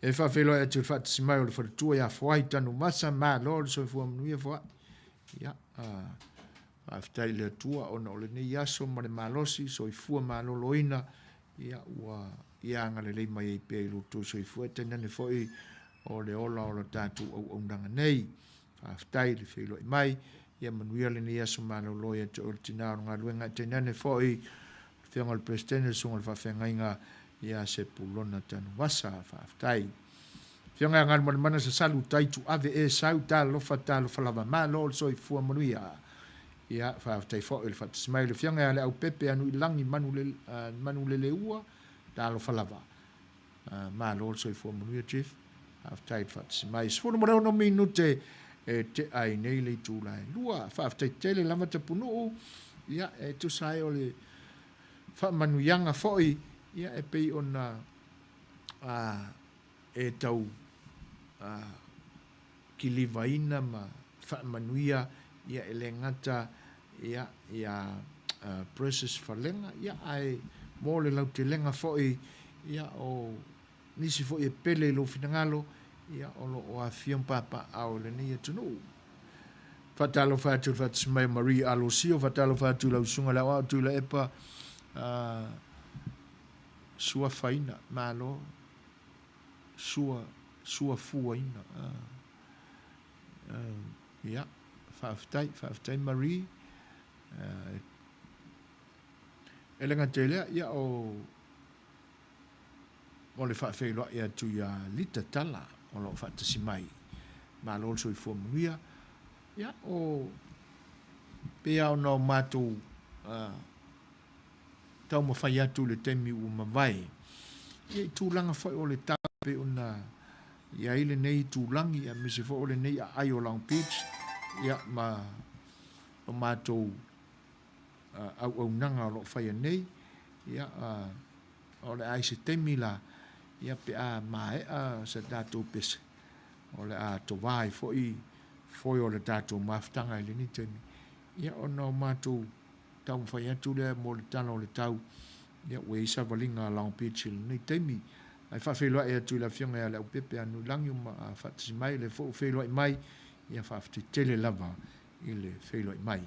E faafeiloai atu i le faatasi mai o le faletua ia Foai Tanumasa, malo le soifua manuia Foai. Ia, faafetai i le Atua ona o lenei aso ma le malosi, soifua maloloina, ia, ua ia agalelei mai ai pea i lo outou soifua, e tainane foi o le ola o le tatou auaunaga nei. Faafetai le feiloai mai. Ia manuia lenei aso malolo ia te oe le tina o le galuega ae tainane foi le Afioga i le Peresetene, le Susuga i le Faafeagaiga ia Sepulona Tanuvasa. Faafetai. Afioga ia Galumalemana Sasalu Tai Tuave Esau Talofa Talofa lava Malo le soifua manuia. Ia faafetai foi le faatasi mai le Afioga ia Leaupepe Anuilagi Manuleleua Talofa lava. Malo le soifua manuia Chief. Faafetai le faatasi mai. 16 minute e tea ai nei le itula e 2. Faafetai tele lava Tapunuu. Ia, e tusa ai o le faamanuiaga foi, ia, e pei ona a, e tau a, kilivaina ma faamanuia, ia, e le gata ia, ia Precious Falega, ia, ae mo le lautelega foi, ia, o nisi foi e pele i lou finagalo, ia, o lo o afifio ma papaaao i lenei atunuu. Faatalofa atu i le faatasi mai o Marie Alosio, faatalofa atu i lau susuga i le Aoao Tuilaepa, Suafaina, malo, sua. Suafuaina. Ia, faafetai, faafetai Marie. E le gata i lea, ia o o le faafeiloai atu ia Lita Tala o lo o faatasi mai. Malo le soifua manuia. Ia, o pei lava ona o matou uh, taumafai atu i le taimi ua mavae, ia i tulaga foi o le tau pei ona i ai lenei itulagi aemaise foi o lenei aai o Long Beach, ia ma o matou auaunaga o lo o faia nei, ia o le a i se taimi la, ia pe a maea sa tatou pese, o le a tovā ai foi foe o le tatou mafutaga i lenei taimi, ia ona o matou taumafai atu lea mo le tala o le tau, ia ua i ai savaliga a Long Beach i lenei taimi. Ae faafeiloai atu i le Afioga ia Leaupepe Anuilangi ua faatasi mai, o lea foi ua feiloai mai, ia faafetai tele lava i le feiloai mai.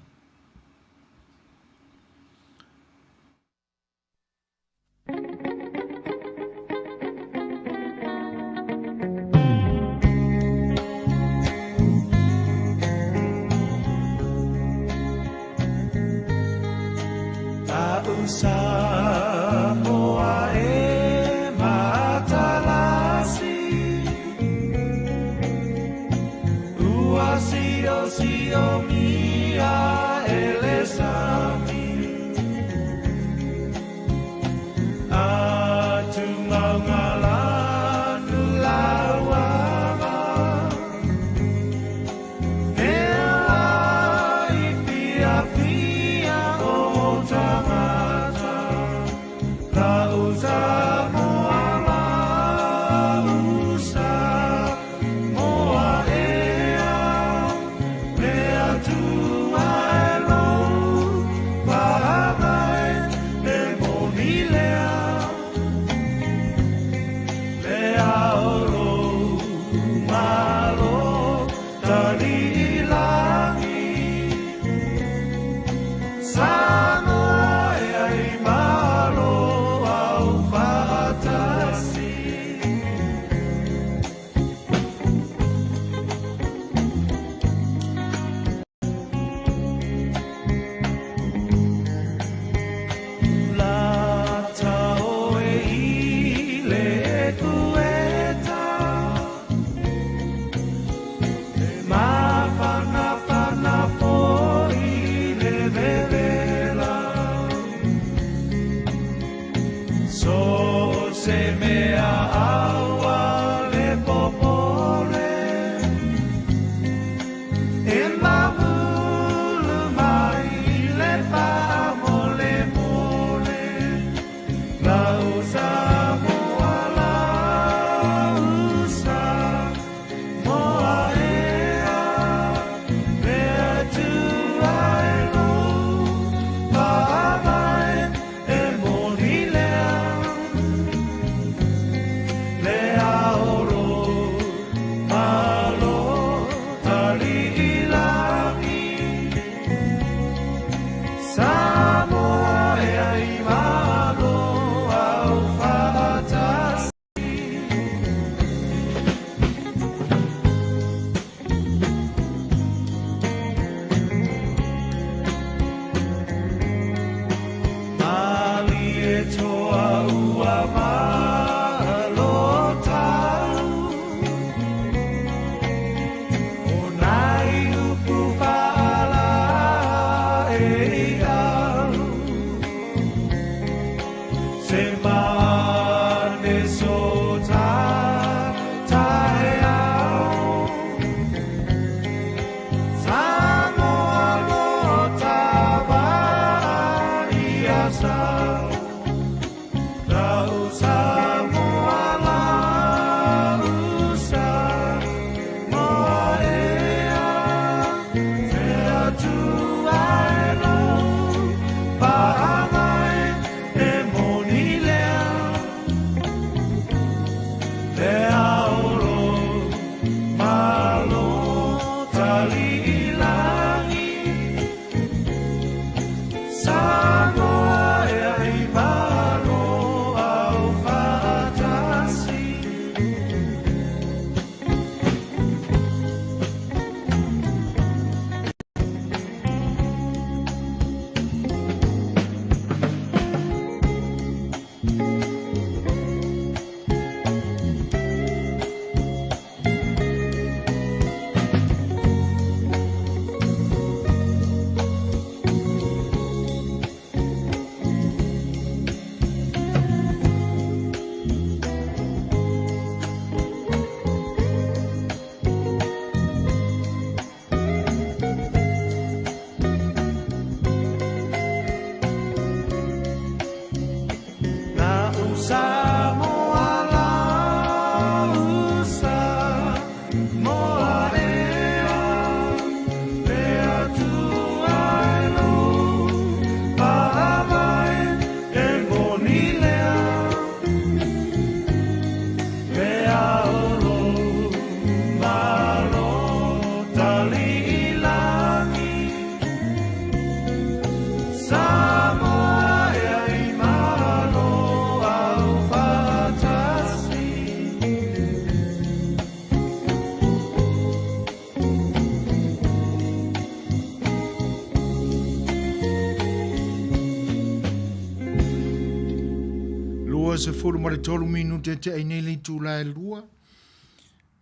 23 minute e tea i nei le itula e 2.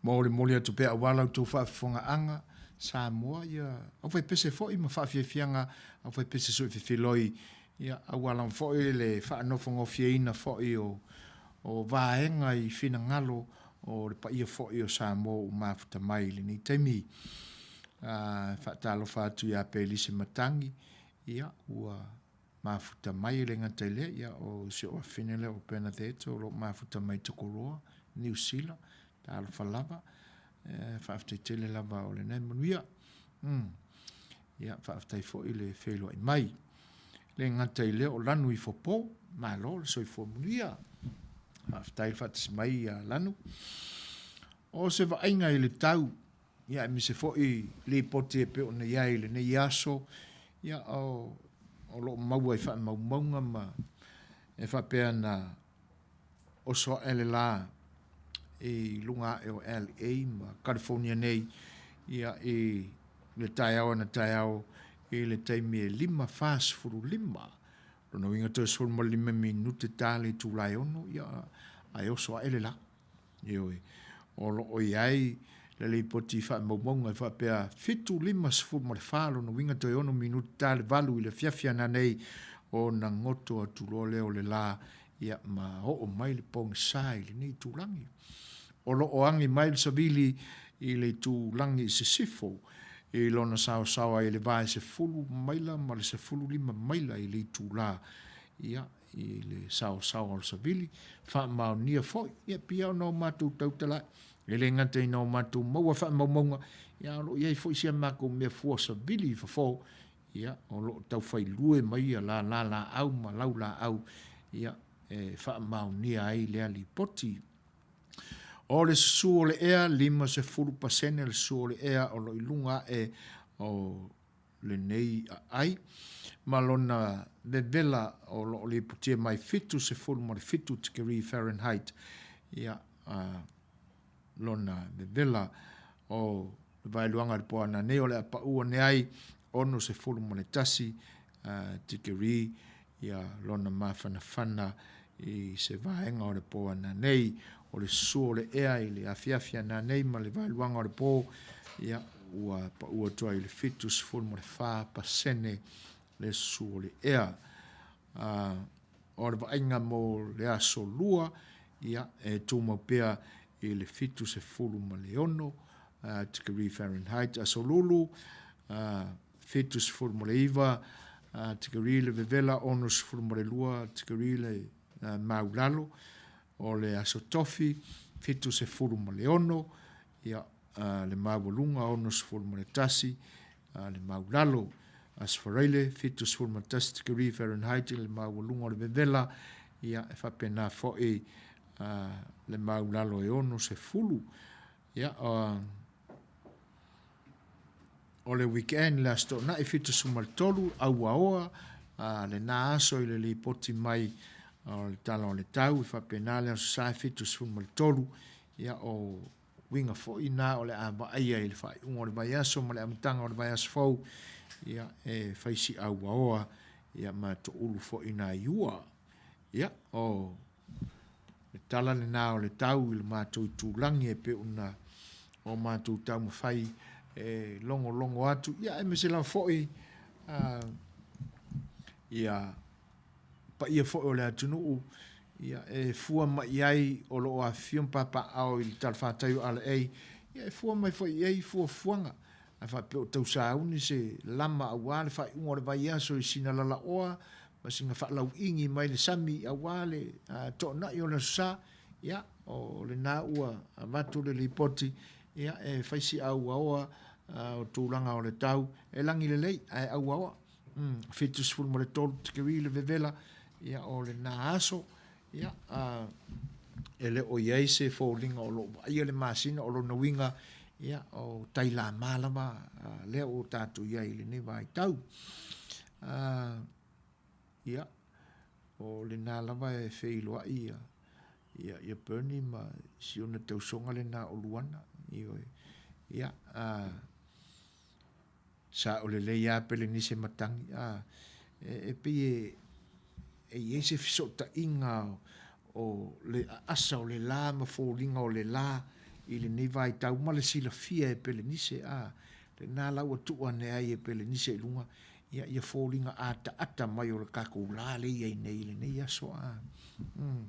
Molimoli atu pea aua la outou faafofogaaga, Samoa, ia aufaipese foi ma faafiafiaga aufaipese soifefiloi, ia aua lava foi le faanofogofieina foi o o vaega i finagalo o le paia foi o Samoa ua mafuta mai i lenei taimi. A faatalofa atu ia Pelise Matangi, ia ua mafuta mai, e le gata i lea, ia o si ou afafine lea o Bernadette o lo o mafuta mai i Tokoroa, Niu Sila, talofa lava, e faafetai tele lava o lena e manuia. Ia, faafetai foi le feiloai mai. Le gata i lea o Lanu i Fopo, malo le soifua manuia. Faafetai le faatasi mai ia Lanu. O se vaaiga i le tau, ia aemaise foi lipoti e pei ona i ai i lenei aso, ia o, o lo o maua i faamaumauga ma e faapea na oso ae le la i luga ae o LA ma California nei, ia i le taeao ana taeao i le taimi e 5:45. Lona uiga toe 15 minute ta le itula e 6, ia ae oso ae le la. Ioe. O lo o i ai le lipoti i faamaumauga e faapea 7:54, lona uiga toe 6 minute ta le 8 i le afiafi ana nei ona goto atu loa lea o le la, ia ma oo mai le pogisa i lenei itulagi. O lo o agi mai le savili i le itulagi i sisifo i lona saosaoa i le va e 10 maila ma le 15 maila i le itula, ia, i le saosaoa o le savili, faamaonia foi, ia pia ona o matou tautala ai. E le gata ina o matou maua faamaumauga, ia a o lo o i ai foi si a matou mea fua savili i fafo, ia o lo o tau failue mai ia lala laau ma lau laau, ia e faamaonia ai lea lipoti. O le susu o le ea, 50% le susu o le ea o lo o i luga ae o lenei aai, ma lona vevela o lo o lipotia mai 77 tikeri Fahrenheit, ia, a, lona vevela o le vaeluaga i le po a nanei o le a pau ane ai 61 tikeri ia lona mafanafana i se vaega o le po a nanei. O le susu o le ea i le afiafi a nanei ma le vaeluaga o le po, ia, ua pau atu ai i le 74% le susu o le ea. O le vaaiga mo le aso Lua, ia, e tumau pea i le 76 degree Fahrenheit. Aso Lulu, 79 tikeri le vevela, 62 tikeri le maulalo. O le Aso Tofi, 76 ia, le maualuga, 61 le maulalo. Aso Faraile, 71 tikeri Fahrenheit le maualuga o le vevela, ia, e faapena foi le maulalo e 60. Ia, o le weekend le Aso Toonai 73, auaoa lena aso i le lipoti mai o le Tala o le Tau, e faapena le Aso Sa 73, ia o uiga foi na o le a vaaia i le faaiuga o le vaiaso ma le amataga o le vaiaso fou, ia e fai si auaoa, ia ma toulu foi nai ua. Ia, o le tala lena o le tau i le matou itulagi e pei ona o matou taumafai e logologo atu, ia aemaise lava foi ia paia foi o le atunuu, ia e fua mai i ai o lo o afifio ma papaaao i le talafatai o LA, ia e fua mai foi i ai fuafuaga. A faapea o tau sauni se lama aua le faaiuga o le vaiaso i sina lalaoa ma sina faalauiigi mai le sami aua le toonai o le Aso Sa, ia, o lena ua avatu le lipoti, ia, e fai si auaoa o tulaga o le tau, e lagi lelei ae auaoa. 73 tikeri le vevela, ia, o lena aso, ia, e le o i ai se foliga o lo o vaaia le masina, o lona uiga, ia, o tai lama lava lea ua tatou i ai i lenei vaitau. Ia, o lena lava e feiloai ia, ia, ia Bernie ma si ona tausoga lena o Luana. Ioe. Ia, a, sao lelei lava Pelenise Matangi, a, e, e pei e, e i ai se fesootaiga o, o le aasa o le la ma foliga o le la i lenei vaitau ma le silafia e Pelenise, a, lena la ua tuu ane ai e Pelenise i luga, ia, ia foliga ataata mai o le tatou la lea e i ai nei i lenei aso, a. Mm.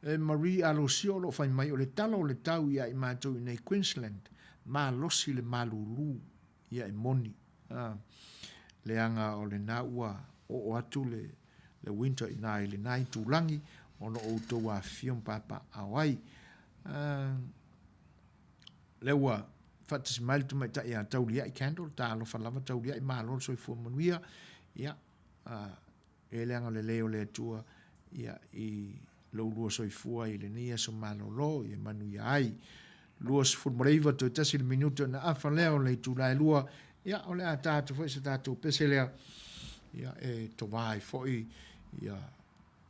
E Marie Alosio o lo o fai mai, o le tala o le tau ia i matou i inei Queensland, malosi le malulu, ia e moni. A, leaga o lena ua oo atu le, le winter i na i lena itulagi, ona o outou afifio ma papaaao ai. A, lea ua faatasi mai le tamaitai ia Tauliai Candle, talofa lava Tauliai, malo le soifua manuia. Ia, a, E le agalelei o le Atua ia i lou lua soifua i lenei aso malolo ia manuia ai. 29 toe tasi le minute ona afa lea o le itula e lua, ia o le a ta atu foi se tatou pese lea, ia e tovā ai foi ia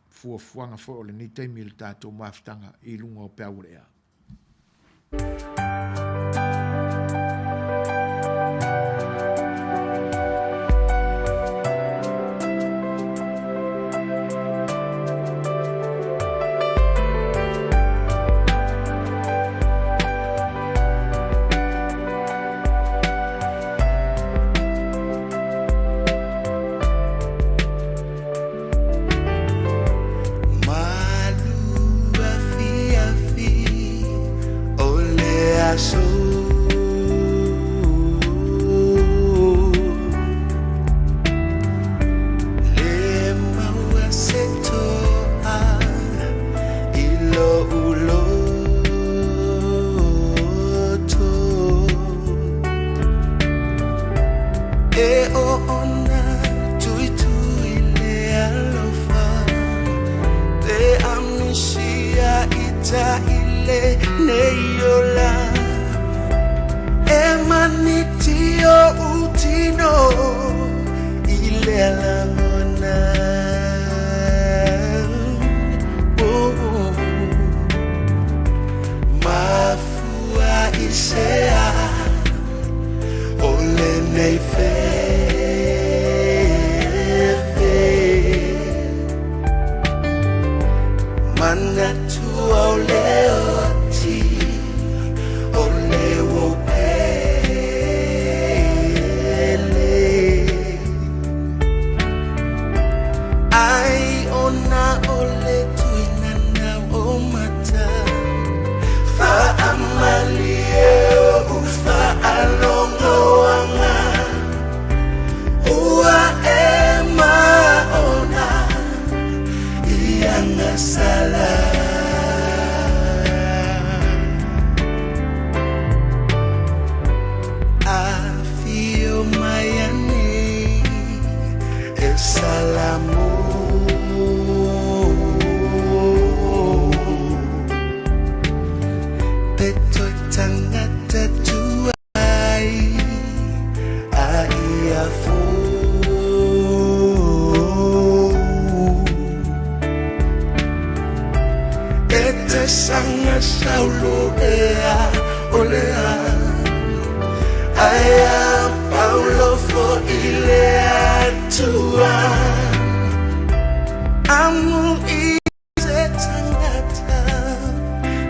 fuafuaga foi o lenei taimi i le tatou mafutaga i luga o peau o le ea. E o ona tuitui le alofa Pe amisia ita i le nei ola E maniti o utino i le lagona oh, oh. Mafua i sea O lenei fefe Manatu au le oti O le uo pele Ai ona o le tuinana o mata Faamalie o faalogoaga Ua e maona i agasala Afio mai anei e Salamo Te toi tangata tuai a ia fou E te sanga saulo ea o lea Aia Paulo fo i le Atua Amu i se tangata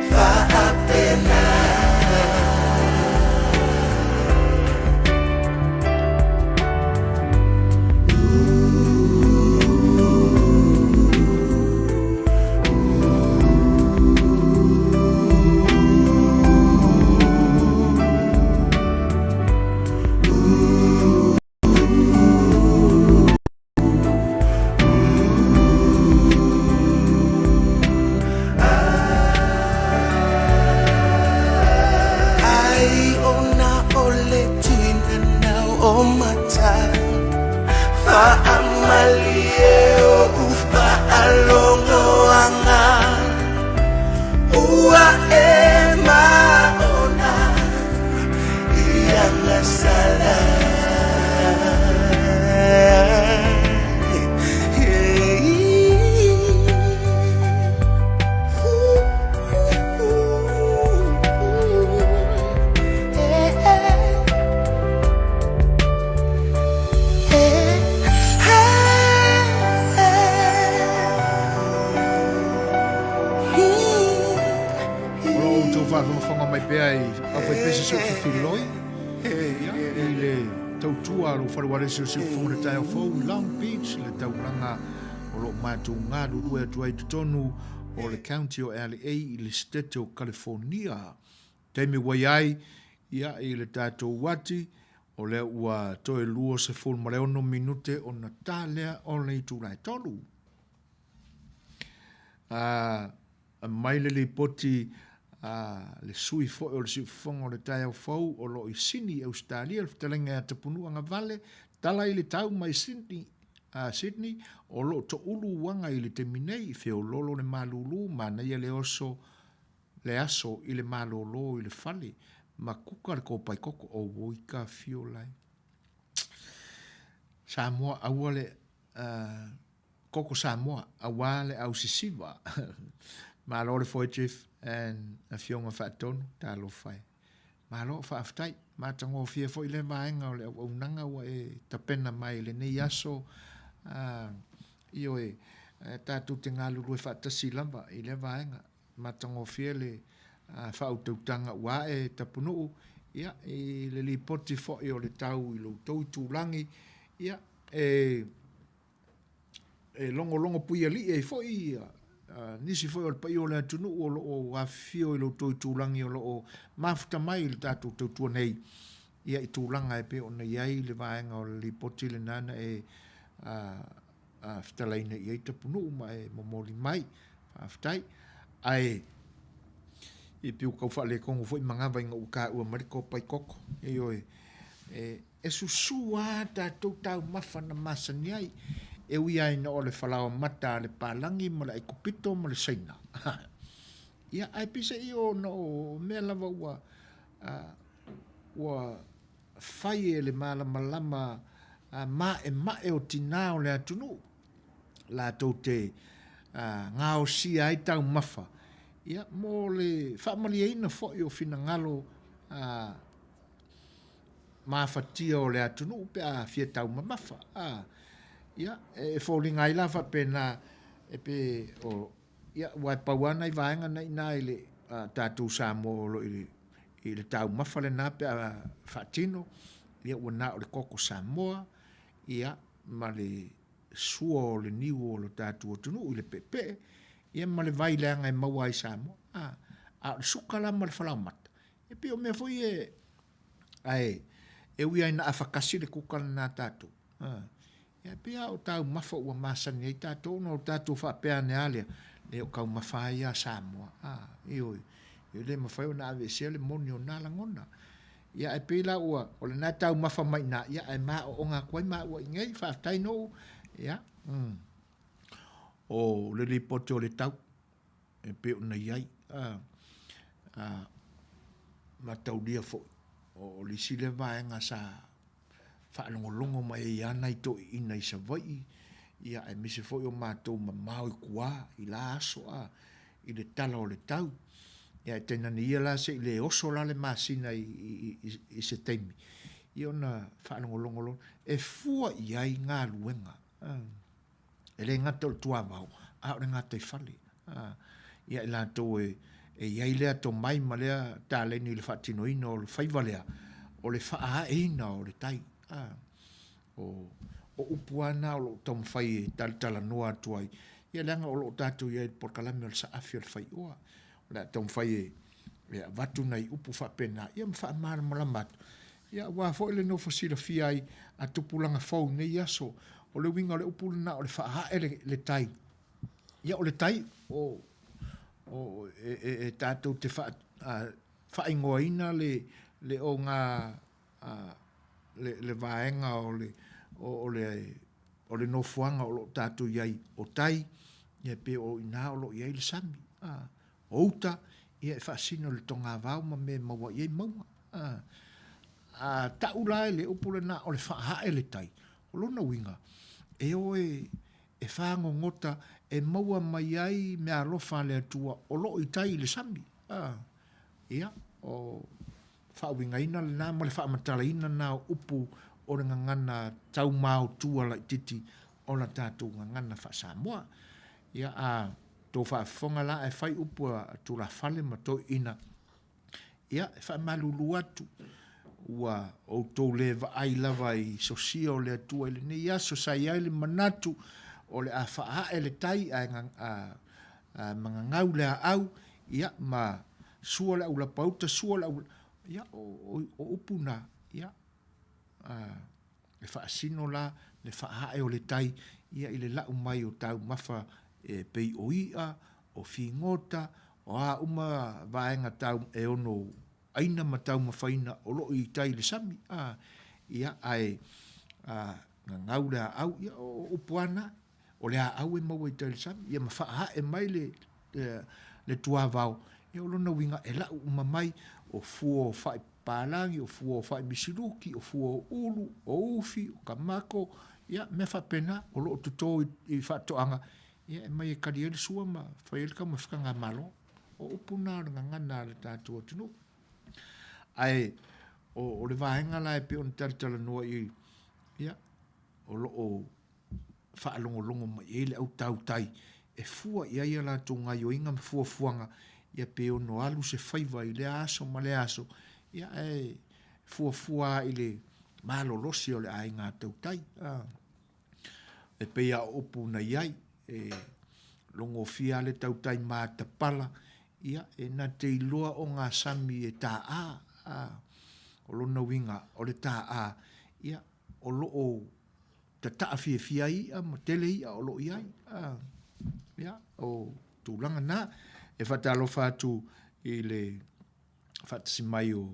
faapena. faafogafoga mai pea i aufaipese soofifiloi ia, i le tautua a lou fale ualesi o Siufofoga le taeao fou i Long Beach, le taulaga o lo o matou galulue atu ai i totonu o le County o LA i le Setete o California. Taimi ua i ai, ia, i le tatou uati, o lea ua toe 26 minute ona ta lea o le itula e 3. A aumai le lipoti a le sui foi o le Siufofoga o le taeao fou o lo o i Sini, Ausetalia, le fetalaiga ia Tapunuu Agavale, tala i le tau mai Sydney, a Sydney, o lo o toulu uaga i le taimi nei, feololo le malulu, manaia le oso le aso i le malolo i le fale, ma kuka le kopai koko, owoi ka fio lai. Samoa aua le uh, Koko Samoa, aua le au sisiva. Malo le foe Jeff and Afioga Faatonu, talofa e. Malo, faafetai. Matagofie foi lea vaega o le auaunaga ua e tapena mai i lenei aso. Uh, ioe, tatou te galulue faatasi lava i lea vaega. Matagofie le uh, faautautaga ua ae Tapunuu, ia, i le lipoti foi o le tau i lo outou itulagi, ia, e e logologo puialii ai foi nisi foi o le paia o le atunuu o lo o afifio i lo outou itulagi o lo o mafuta mai i le tatou tautua nei ia i tulaga e pei ona i ai le vaega o le lipoti lena na e fetalaina i ai Tapunuu ma e momoli mai. Faafetai. Ae i pei ua tau faaletonu foi manava ina ua taua mai le kopai koko. Ioe. E, E susu a tatou taumafa na masani ai, e ui lava ina o le falaoa mata a le palagi ma le Aikupito ma le Saina. Ia, ae peiseai ona o mea lava ua, ua fai e le malamalama maemae o tinā o le atunuu, latou te gaosia ai taumafa, ia, mo le faamalieina foi o finagalo mafatia o le atunuu pe a fia taumamafa. A, ia, e foliga ai la faapena, e pe, o, ia, aua e pau lava nai vaega na i ina i le a tatou Samoa o lo o i le, i le taumafa lena pe a faatino, ia ua na o le koko Samoa, ia, ma le sua o le niu o le tatou atunuu i le peepee, ia ma le vai leaga e maua ai i Samoa. A, a o le suka la ma le falaoamata, E pei o mea foi ia ae e ui lava ina afa kasi le kuka lena a tatou, ia e pei lava o taumafa ua masani ai tatou ona o tatou faapea ane lava lea, e o taumafa lava ia a Samoa, ioe, e le mafai ona aveesea le moni o na lagona. Ia ae pei la ua, o lena e taumafa mai i ina, ia ae maooga atu ai maua i inei, faafetai Nuu, ia, o le lipoti o le tau. e pei ona i ai. A mataulia foi, o le isi lea vaega sa faalogologo mai ai lava nai toeaiina i Savaii, ia aemaise foi o matou mamao i tua i la aso a, i le tala o le tau. Ia ae tainane ia la se i le oso la le masina i se taimi, ia ona faalogologo loa, e fua i ai galuega. E le gata o le tuavao, a o le gataifale. Ia i latou e i ai lea tomai ma lea taleni i le faatinoina o le faiva lea, o le faaaeina o le tai. O upu lava na o lo o taumafai e talatalanoa atu ai, ia leaga o lo o tatou i ai i le polokalame o le Saafi o le Faioa. O le a taumafai e avatu nai upu faapena, ia ma faamalamalama atu, ia aua foi le nofo silafia ai a tupulaga fou i nei aso. O le uiga o le upu lena o le faaae le tai. Ia o le tai, o, o, e, e, e tatou te faa, a, faaigoaina le, le oga, a, le, le vaega o le, o, o le, o le nofoaga o lo o tatou i ai o tai, ia pe o i ina o lo o i ai le sami. A, o uta, ia e faasino i le togavao ma mea e maua i ai mauga. A, a tau la e le upu lena o le faaae le tai, o lona uiga, e o e, e fagogota e maua mai ai meaalofa a le Atua o lo o i tai i le sami. A, ia, o faauigaina lena ma le faamatalaina lena o upu o le gagana taumaotua laitiiti o la tatou gagana faa-Samoa. Ia, a tou faafofoga la ae fai upu a tulafale ma toeaiina. Ia, e faamalulu atu, ua outou le vaai lava i sosia o le Atua i lenei aso, sa i ai le manatu o le a faaae le tai ae magagau le aau, ia, ma sua le aulapauta, sua le au... Ia, o upu na, ia, e faasino la le faaae o le tai ia i le lau mai o taumafa e pei o i'a, o figota, o a uma vaega tau e ono aina ma taumafaina o lo o i tai i le sami. A, ia, ae a, gagau le aau, ia, o upu lava na, o le aau e maua i tai i le sami, ia ma faaae mai le, le, le tuavao, ia o lona uiga e lau uma mai o fua o fai palagi, o fua o fai misiluki, o fua o ulu, o ufi, o kamako, ia, mea faapena o lo o toto i, i faatoaga, ia e mai e kali ai le sua ma fai ai le taumafataga a Malo. O upu na o le gagana a le tatou atunuu. Ae o, o le vaega la e pei ona talatalanoa i, ia, o lo o faalogologo mai i ai le au tautai e fua i ai a latou gaioiga ma fuafuaga ia pe ono alu se faiva i lea aso ma lea aso, ia ae fuafua lava i le malolosi o le aiga tautai. A, e pei lava o upu na i ai, e logofia lava le tautai matapala, ia e na te iloa ogasami e taā, a, o lona uiga o le taā, ia o lo o tataa fiafia ai i'a ma tele i'a o lo o i ai. Ia, o tulaga na. E faatalofa atu i le faatasi mai o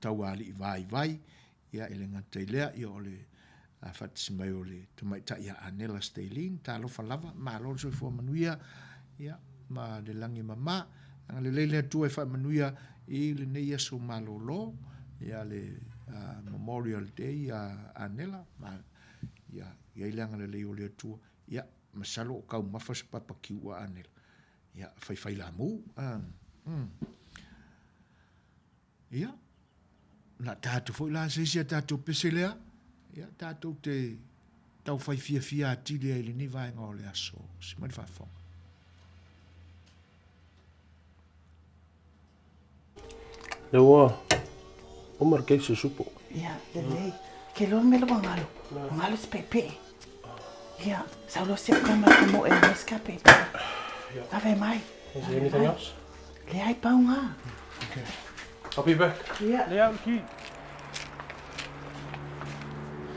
Taualii Vaivai, ia e le gata i lea, ia o le faatasi mai o le tamaitai ia Anela Steilene, talofa lava, malo le soifua manuia, ia, ma le lagi e mama. Agalelei le Atua e faamanuia i lenei aso malolo, ia le Memorial Day a Anela, ma ia i ai le agalelei o le Atua. Ia, masalo o taumafa se papakiu a Anela. Ia, faifai lamu. Ia, na tatou foi la se isi a tatou pese lea, ia tatou te taufai fiafia atili ai i lenei vaega o le aso. Si mai le faafofoga. Lea ua uma le case supo. Ia, lelei. Ke loa mele ua galo. Ua galo se pepe. Ia, sau loa si au kama te moe mai se ka pepe. Lave mai. Is there anything else? Leai pau ngā. Okay. I'll be back. Ia. Lea, key.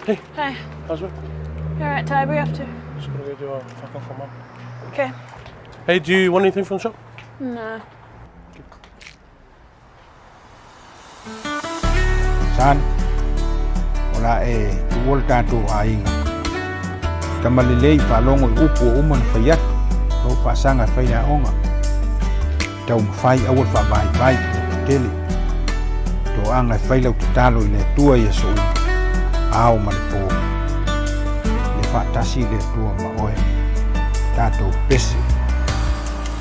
Hey. Hey. How's work? All right, Ty, where you off to? Just gotta go do a fuck off for mum. Okay. Hey, do you want anything from the shop? No. Son, o le a e tuua le tatou aiga. Tama lelei faalogo i upu ua uma ona fai atu, lou faasaga e fai le aoga. Taumafai aua le faavaivai, loto tele. Toaga e fai lau tatalo i le Atua i aso uma, ao ma le po. Ia faatasi le Atua ma oe. Tatou pese.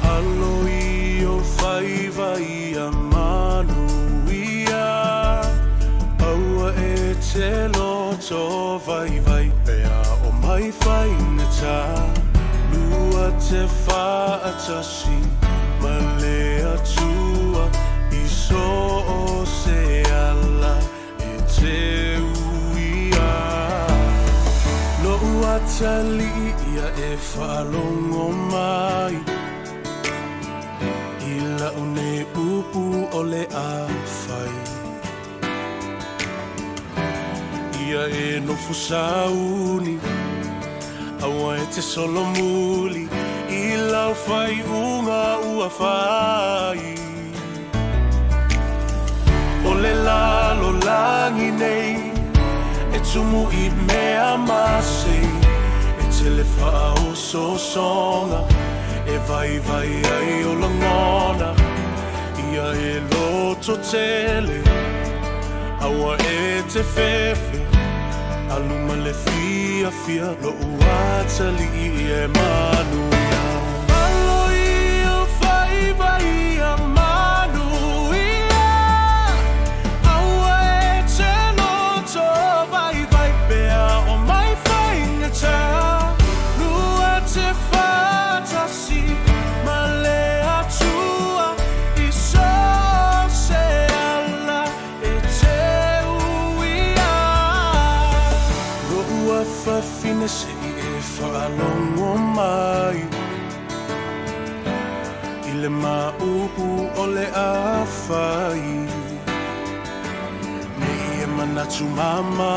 Alo i ou faiva ia manuia, Aua e te loto vaivai pea o mai faigata, Lua te faatasi ma le Atua i so o se ala e te uia. Lo'u atalii ia e faalogo mai I la'u nei upu o le a fai. Ia e nofo sauni, aua e te solomuli i lau faaiuga ua fai. O le lalolagi nei e tumu i mea masei, e tele faaosoosoga e vaivai ai o lagona, ia e loto tele, aua e te fefe, alu ma le fiafia, lo'u atalii e manuia. Alo i ou faiva ia manuia, aua e te loto vaivai pea o mai faigata, lua te faatasi ma le Atua i so o se. I le maʻupu o le afai Nei e manatu mama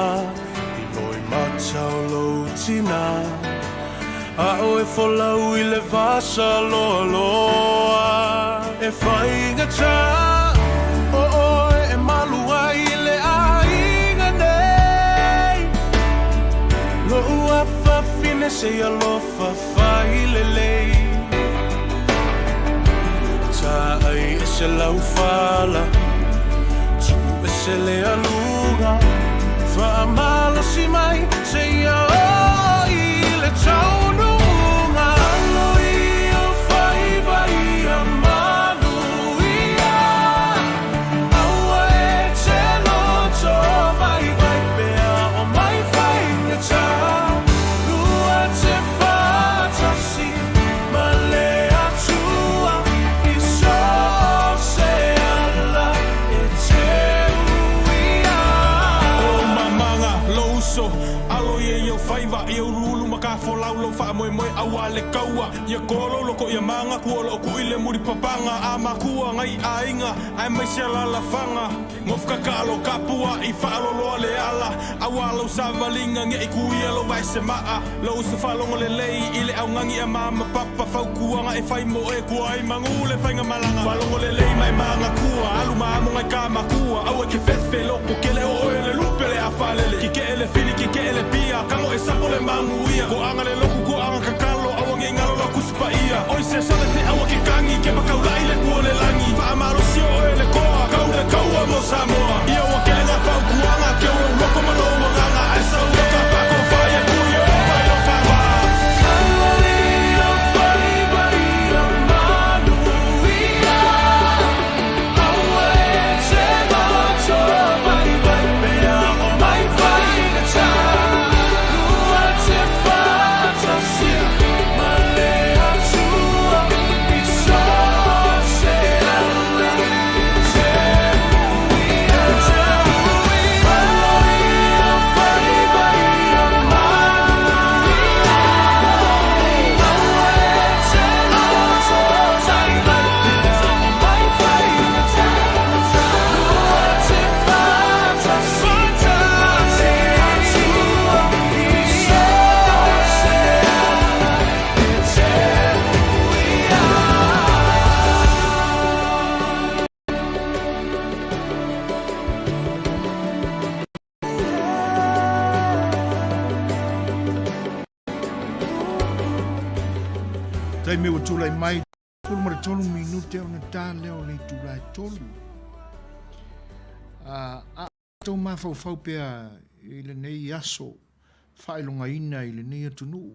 I loimata o lou tina Aʻo e folau i le vasa loaloa E faigata o ʻoe e malu ai i le ʻaiga nei Loʻu afafine se i alofa fai lelei Taʻai ese lau fala Tuʻu ese le aluga Faamalosi mai seia oo i le taunuuga Alo i ou faiva ia manuia Aua e te loto vaivai pea o mai faigata Lua te faatasi ma le Atua i so o se ala e te uia. O mamaga, lou uso, alo ia i ou faiva, ia uluulu ma ka folau lou faamoemoe auā le kaua, ia kolo loko ia maga kua loo kuʻi le muli papaga a makua ngai aiga aemaise alalafaga. Gofukakalo kapuaʻi faaloloa le ala auā lau savaliga ngeʻi kuia lou vaese maa lou uso faalogo lelei i le augani a mama papa fautuaga e fai mo oe kua ai magu le faigamalaga faalogo lelei ma e magakua alu ma amo ngai ka makua aua e ke fefe loko kele o oe le lupe le afalele kikeʻe le fili kikeʻe le pia kago e sapo le maguia koaga le loku koaga kakalo aua nei galo lau Tusi Paia, oi se sole te aua ke kagi, ke makaulaʻi le kua o le lagi, faamalosi o oe le koa, kau le kaua mo Samoa. Ia ua kele nga fautuaga, ke o lou loko ma lou agaga, ae sau e ka faakofa ia kui e opa i lo ka wa. Alo i ou faiva ia manuia, aua e te loto vaivai pea o mai faigata. Lua te faatasi ma le Atua i so o se ala e te uia. Alo i ou faiva ia manuia, aua e te loto vaivai pea o mai faigata. Lua te faatasi ma le Atua i so o se ala e te uia. Taimi ua tulai mai, 13 minute ona tā lea o le itula e tolu. A tou mafaufau pea i lenei aso faailogaina i lenei atunuu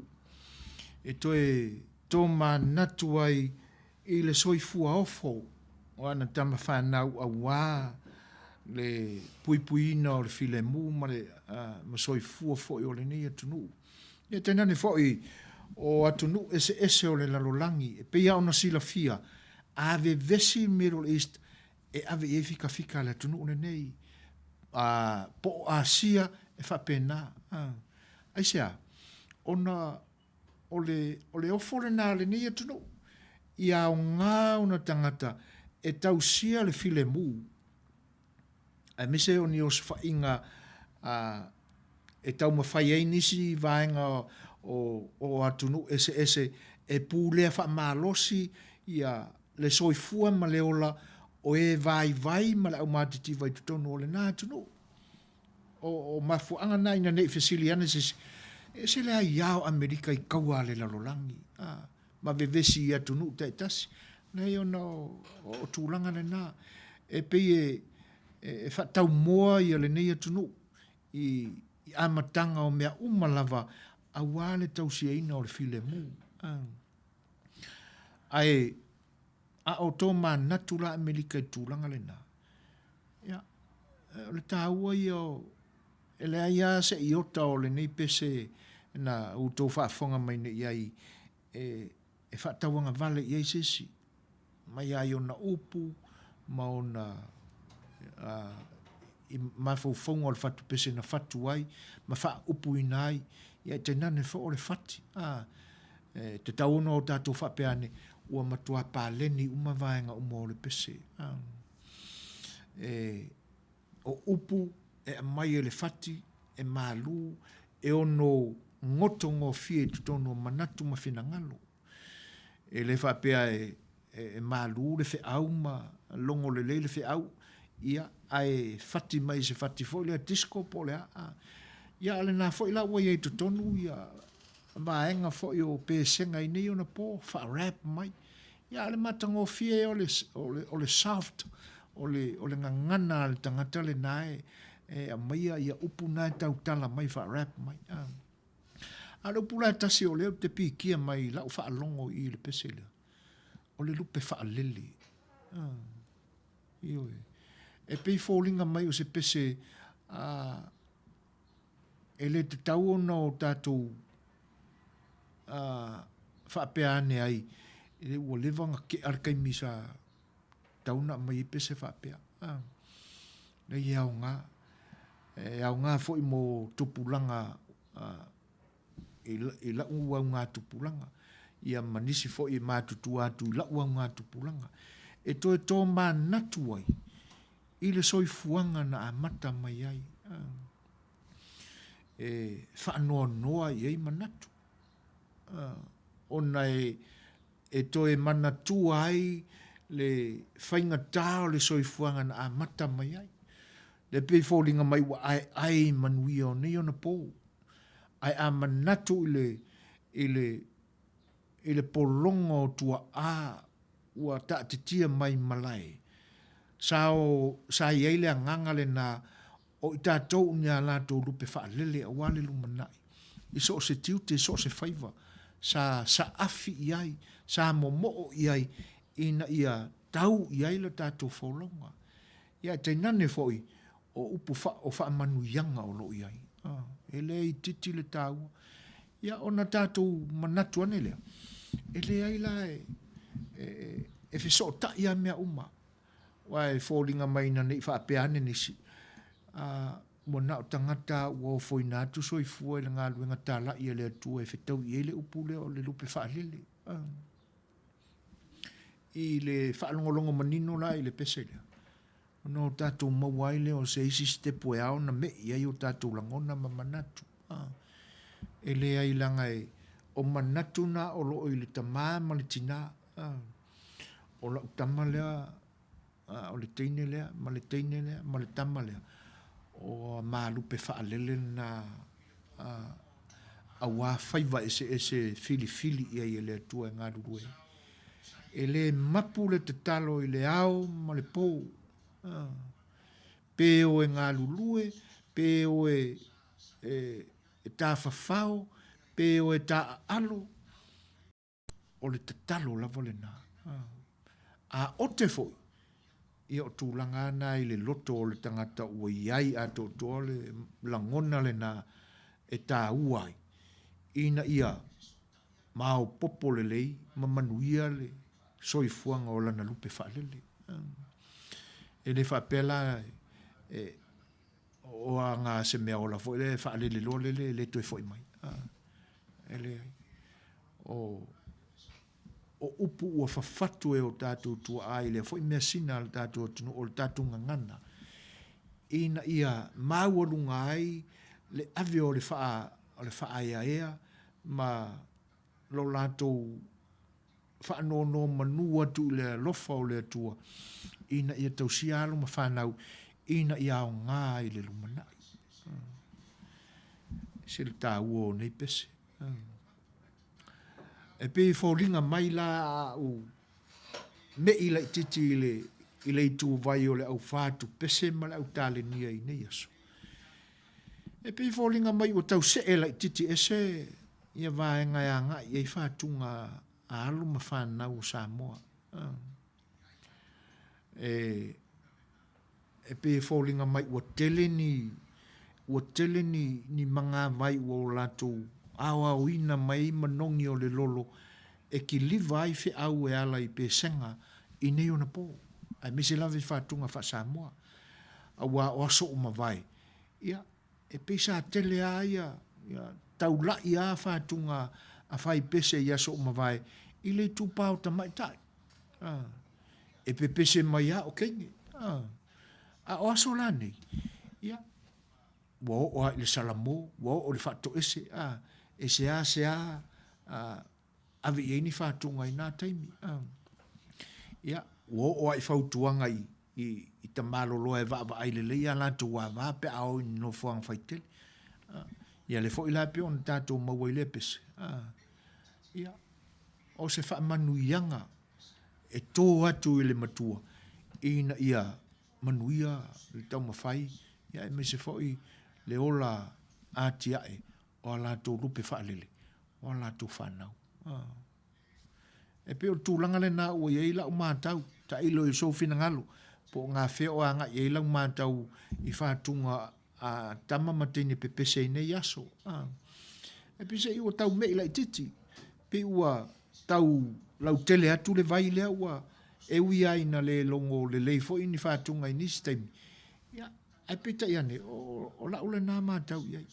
e toe tomanatu ai i le soifua ofo o ana tama fanau auā le puipuiina o le filemu ma le ma soifua foi o lenei atunuu. Ia tainane foi o atunuu eseese o le lalolagi e pei lava ona silafia, a vevesi Middle East e ave i ai fikafika a le atunuu lenei, a po o Asia e faapena. Aisea? Ona o le, o le ofo lena a lenei atunuu, ia aoga ona tagata e tausia le filemu, aemaise o ni osofaiga a, e taumafai ai nisi vaega o, o atunuu eseese e pulea faamalosi ia le soifua ma le ola o e vaivai ma le aumatitiva i totonu o lena atunuu. O, o mafuaaga na ina ne i fesili ane se isi, e ese le aiā o Amerika i kaua a le lalolagi, a, ma vevesi i atunuu taitasi. Leai ona o, o tulaga lena, e pei e, e faataumoa ia lenei atunuu i, i amataga o mea uma lava auā le tausiaina o le filemu. A. Ae, a o tō manatu la Amerika i tulaga lena, ia, o le tāua ia o, e leai lava se iota o lenei pese na outou faafofoga mai nei i ai e, e faatauagavale i ai se isi, mai lava i ona upu ma ona a, i mafaufauga o le fatupese na fatu ai ma faaupuina ai, ia e tainane foi o le fati. A, e tatau ona o tatou faapea ane, Ua matua paleni uma vaega uma o le pese. E, o upu e aumai e le fati, e malū, e ono gotogofie i totonu o manatu ma finagalo. E le faapea e, e malū le feau ma logo lelei le feau, ia, ae fati mai i se fati foi lea disco po o le a, a. Ia, a o lena foi la ua i ai i totonu ia vaega foi o pesega i nei ona po, faa-rap mai. Ia, a o le matagofie o le, o le, o le soft, o le, o le gagana a le tagata lena e, e aumaia ia upu na e tautala mai faa-rap mai. A. A o le upu la e tasi o lea ou te pikia mai i lau faalogo i i le pese lea, o le lupe faalele. A, ioe. E pei foliga mai o se pese a, e le tatau ona o tatou a, faapea ane ai, e ua leva ona tea le taimi sa tatau ona aumai ai pese faapea. A, leai e aoga. E aoga foi mo tupulaga i la'u augatupulaga, ia ma nisi foi e matutua atu i la'u augatupulaga, e toe tomanatu ai i le soifuaga na amata mai ai, e faanoanoa i ai manatu, ona e toe manatua ai le faigatā o le soifuaga na amata mai ai. Lea pei e foliga mai ua aeae i manuia o nei ona pō. Ae a manatu i le, i le, i le pologa o tuaʻā ua taatitia mai malae, sa o, sa i ai le agaga lena o i tatou ni a latou lupe faalele aua le lumanai, i so o se tiute, i so o se faiva, sa saafi i ai, sa momoo i ai, ina ia tau i ai le tatou folauga. Ia, tainane foi o upu fa, o faamanuiaga o lo o i ai. E le itiiti le taua. Ia, ona tatou manatu ane lea, e leai la e, e, e fesootai lava mea uma. Aua e foliga mai ina ne i faapea ane nisi, a, ua na o tagata ua ofoina atu soifua i le galuega talai a le Atua e fetaui i ai le upu lea o le lupe faalele. A. I le faalogologo manino la i le pese lea, ona o tatou maua ai lea o se isi sitepu e ao ona me'i ai o tatou lagona ma manatu. E leai leaga e, o manatu na o lo o i le tamā ma le tinā. O lau tama lea, o le teine lea, ma le teine lea, ma le tama lea, o malupe faalele lena auā faiva eseese e filifili i ai e le Atua e galulue ai. E le mapu le tatalo i le ao ma le pō. Pe o e galulue, pe o e, e, e tafafao, pe o e taaalo, o le tatalo lava lena. A ote foi, ia o tulaga lava na i le loto o le tagata ua i ai atoatoa le lagona lena e taua ai, ina ia maopoopo lelei ma manuia le soifuaga o lana lupe faalele. E le faapea la e, o aga se mea ola foi lea e faalele loa lele e le toe foi mai. E leai. O, o upu ua fafatu e o tatou tuaa i lea foi measina a le tatou atunuu, o le tatou gagana, ina ia maualuga ai le ave o le faa, o le faaeaea ma lo latou faanonomanu atu i le alofa o le Atua ina ia tausia alo ma fanau ina ia aoga i le lumanai. E ese le taua o nei pese. E pei e foliga mai la a ou me'i laitiiti i le, i le ituvai o le aufatu pese ma le autalenia i nei aso. E pei e foliga mai ua tau see laitiiti ese ia vaega e agai i ai fatuga a alo ma fanau o Samoa. E, e pei e foliga mai ua tele ni, ua tele ni, ni magavai ua o latou aoaoina mai ai manogi o le lolo e kiliva ai feau e ala i pesega i nei ona pō, aemaise lava i fatuga faa-Samoa. Aua o aso ua mavae, ia, e pei sa tele lava ia, ia taula'i lava fatuga a fai pese i aso ua mavae. i le itupa o tamaitai. A, e pepese mai a o teine. A, a o aso la nei, ia, ua oo lava i le salamo, ua oo i le faatoese, a, e seasea a, ave i ai ni fatuga i na taimi. A, ia, ua oo lava i fautuaga i, i, i tamaloloa e vaavaai lelei a latou ava pe a o i ni nofoaga faitele. A, ia lea foi la e pei ona tatou maua i lea pese. A, ia, o se faamanuiaga e tō atu i le matua ina ia manuia le taumafai ia aemaise foi le ola atiae o a latou lupe faalele o a latou fanau. E pei o le tulaga lena ua i ai lau matau, tailo i sou finagalo, po o gafea o agai i ai lau matau i fatuga a tama ma teine pepese i nei aso. E pei se i ua tau me'i laitiiti, pei ua tau lautele atu le vai lea ua e ui lava ina le logo lelei foi ni fatuga i nisi taimi, ia, ae peitai ane, o, o lau lena matau i ai.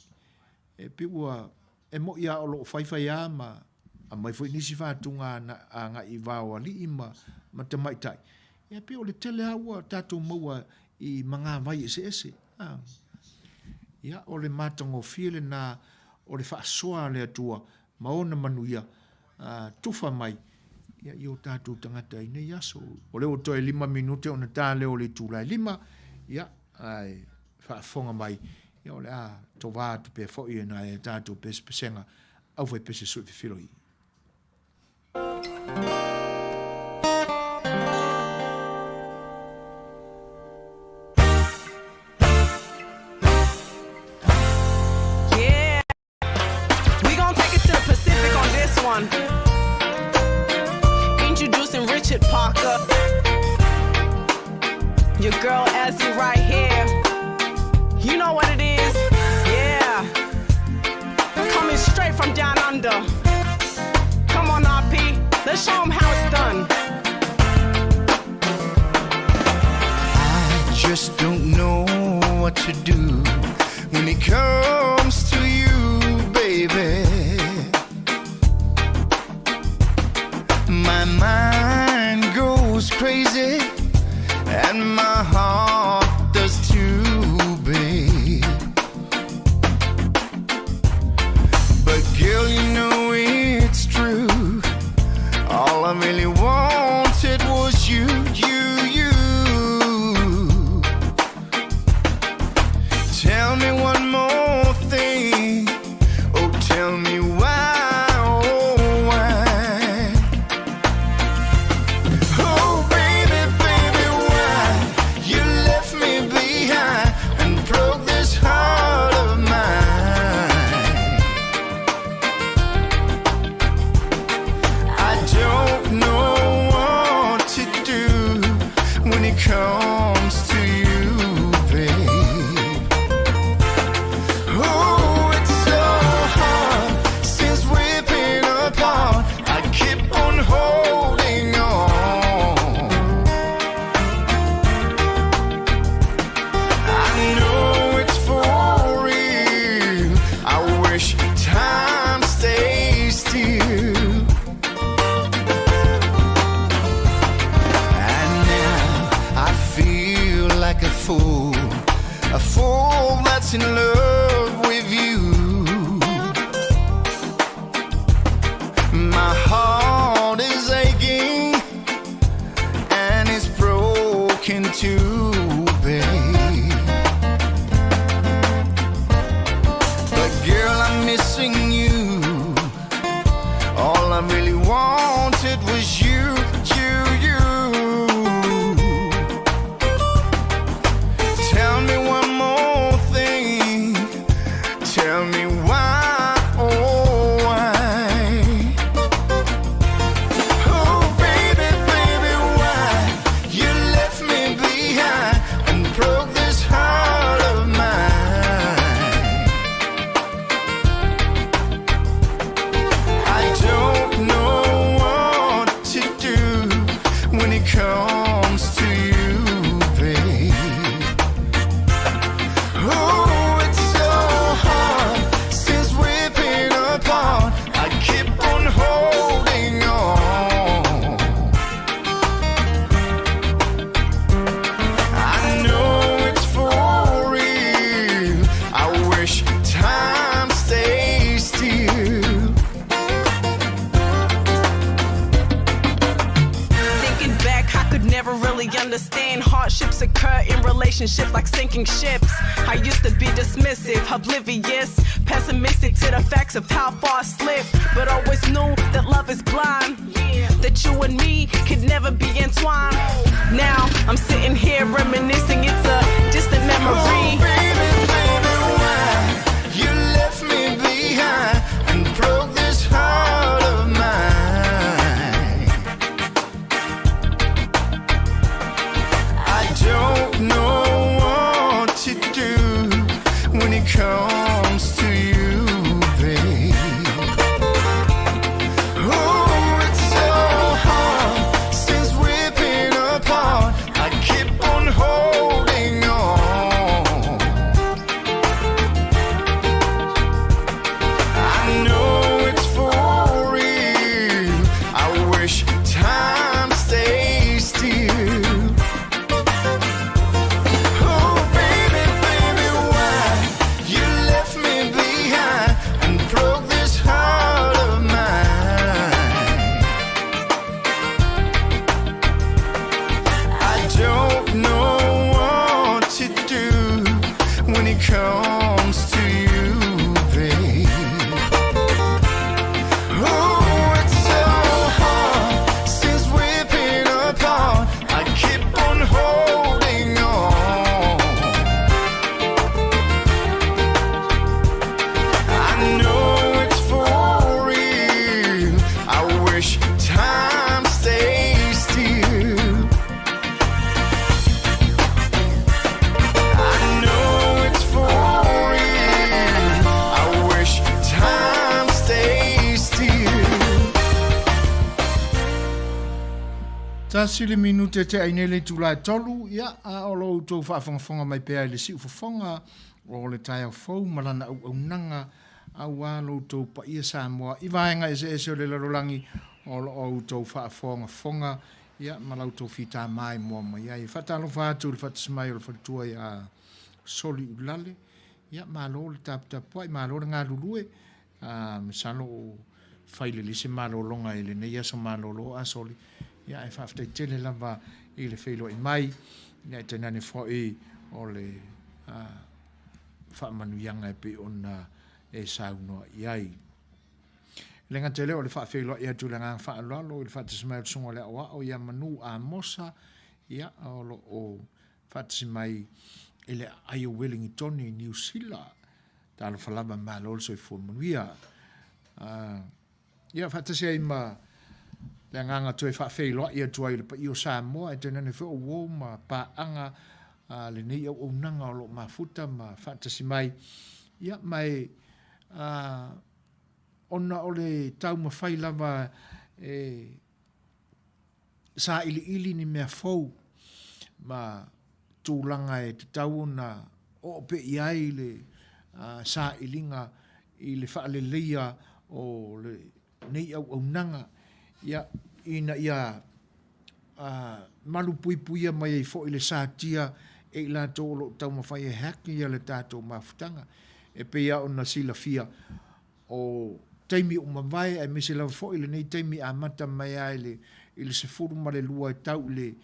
E pei ua, e mo'i lava o lo o faifai lava ma aumai foi nisi fatuga agai i va o alii ma, ma tamaitai, ia pei o le tele lava ua tatou maua i magavai eseese. A. Ia, o le matagofie lena o le faasoa a le Atua ma ona manuia, a, tufa mai ia, i o tatou tagata i nei aso. O lea ua toe 5 minute ona ta lea o le itula e 5, ia, ae faafofoga mai, ia, o le a tovā atu pea foi e nai a tatou pesepesega aufaipese sui fefiloi. Yeah. We gon' take it to the Pacific on this one. Introducing Richard Parker. Your girl Ezzy right here. You know what it is? Yeah. Coming straight from down under. Come on, RP. Let's show 'em how it's done. I just don't know what to do when it comes to you, baby. My mind goes crazy and my heart does too, babe. But girl, you know it's true. All I really wanted was you, you, you. Tell me one more thing. Oh, tell me why, oh, why? Oh, baby, baby, why you left me behind and broke this heart of mine? I don't know what to do when it comes to you, babe. Oh, it's so hard since we've been apart. I keep on holding on. I know it's for real. I wish time stays still. And now I feel like a fool that's in love with you. My heart is aching and it's broken too, babe. But girl, I'm missing you. All I really wanted was you, you, you. Tell me one more thing. Tell me why, oh why? Oh baby, baby, why you left me behind and broke this heart of mine? I don't know what to do when it comes to you, babe. Oh, it's so hard since we've been apart. I keep on holding on. Never really understand hardships occur in relationships like sinking ships. I used to be dismissive, oblivious, pessimistic to the facts of how far I slipped. But always knew that love is blind. That you and me could never be entwined. Now I'm sitting here reminiscing, it's a distant memory. Oh, baby, baby, why you left me behind and broke this heart of mine? I don't know what to do when it comes to you, babe. Oh, it's so hard since we've been apart. I keep on holding on. I know it's for real. I wish time stays still. Oh, baby, baby, why you left me behind and broke this heart of mine? I don't know what to do when it comes to you, babe. Oh, it's so hard since we've been apart. I keep on holding on. I know it's for real. I wish time stays still. I know it's for real. I wish time stays still. Tasi le minute te ai nei le itula e tolu, ia, a o lo outou faafogafoga mai pea i le siufofoga o le taeao fou ma lana auaunaga auā lo outou paia Samoa i vaega eseese o le lalolagi o lo o outou faafogafoga, ia, ma la outou fita maimoa mai ai. E faatalofa atu i le faatasi mai o le faletua ia Soli Ulale, ia, malo le taputapuai, malo le galulue, A, masalo o fai lelei se malologa i lenei aso malolo a Soli, ia ae faafetai tele lava i le feiloai mai, ia ae tainane foi o le faamanuiaga e pei ona e saunoa i ai. E le gata i lea o le faafeiloai atu i le agaga faaaloalo i le faatasi mai o le Susuga o le Aoao ia Manu Amosa, ia o lo o faatasi mai i le aai o Welingitoni i Niu Sila. Talofa lava, malo le soifua manuia. Ia, faatasi ai ma le agaga toe faafeiloai atu ai i le paia o Samoa, e tainane foi o uo ma paaga a lenei auaunaga o lo o mafuta ma faatasi mai. Ia, ma e, ona o le taumafai lava e sailiili ni mea fou ma tulaga e tatau ona oo pea i ai le sailiga i le faaleleia o lenei auaunaga, ia, ina ia malupuipuia mai ai foi le satia e i latou o lo o taumafai e hack ia le tatou mafutaga. E pei lava ona silafia, O taimi ua mavae aemaise lava foi lenei taimi amata mai lava i le i le 12 e tau i le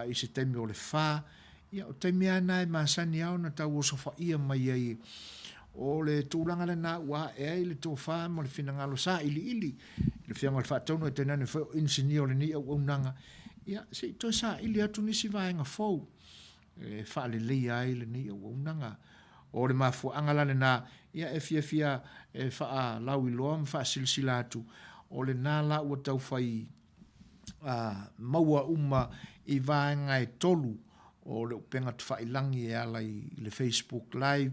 i se taimi o le fa, ia o taimi lava na e masani lava ona tau osofaia mai ai. O le tulaga lena ua ae ai le tofa ma le finagalo sailiili i le Afioga i le Faatonu ae tainane foi o inisinia o lenei auaunaga, ia se i toe saili atu nisi vaega fou e faaleleia ai lenei auaunaga. O le mafuaaga la lena, ia e fiafia e faalauiloa ma faasilasila atu, o lena la ua tau fai maua uma i vaega e tolu o le upega tafailangi e ala i le Facebook Live,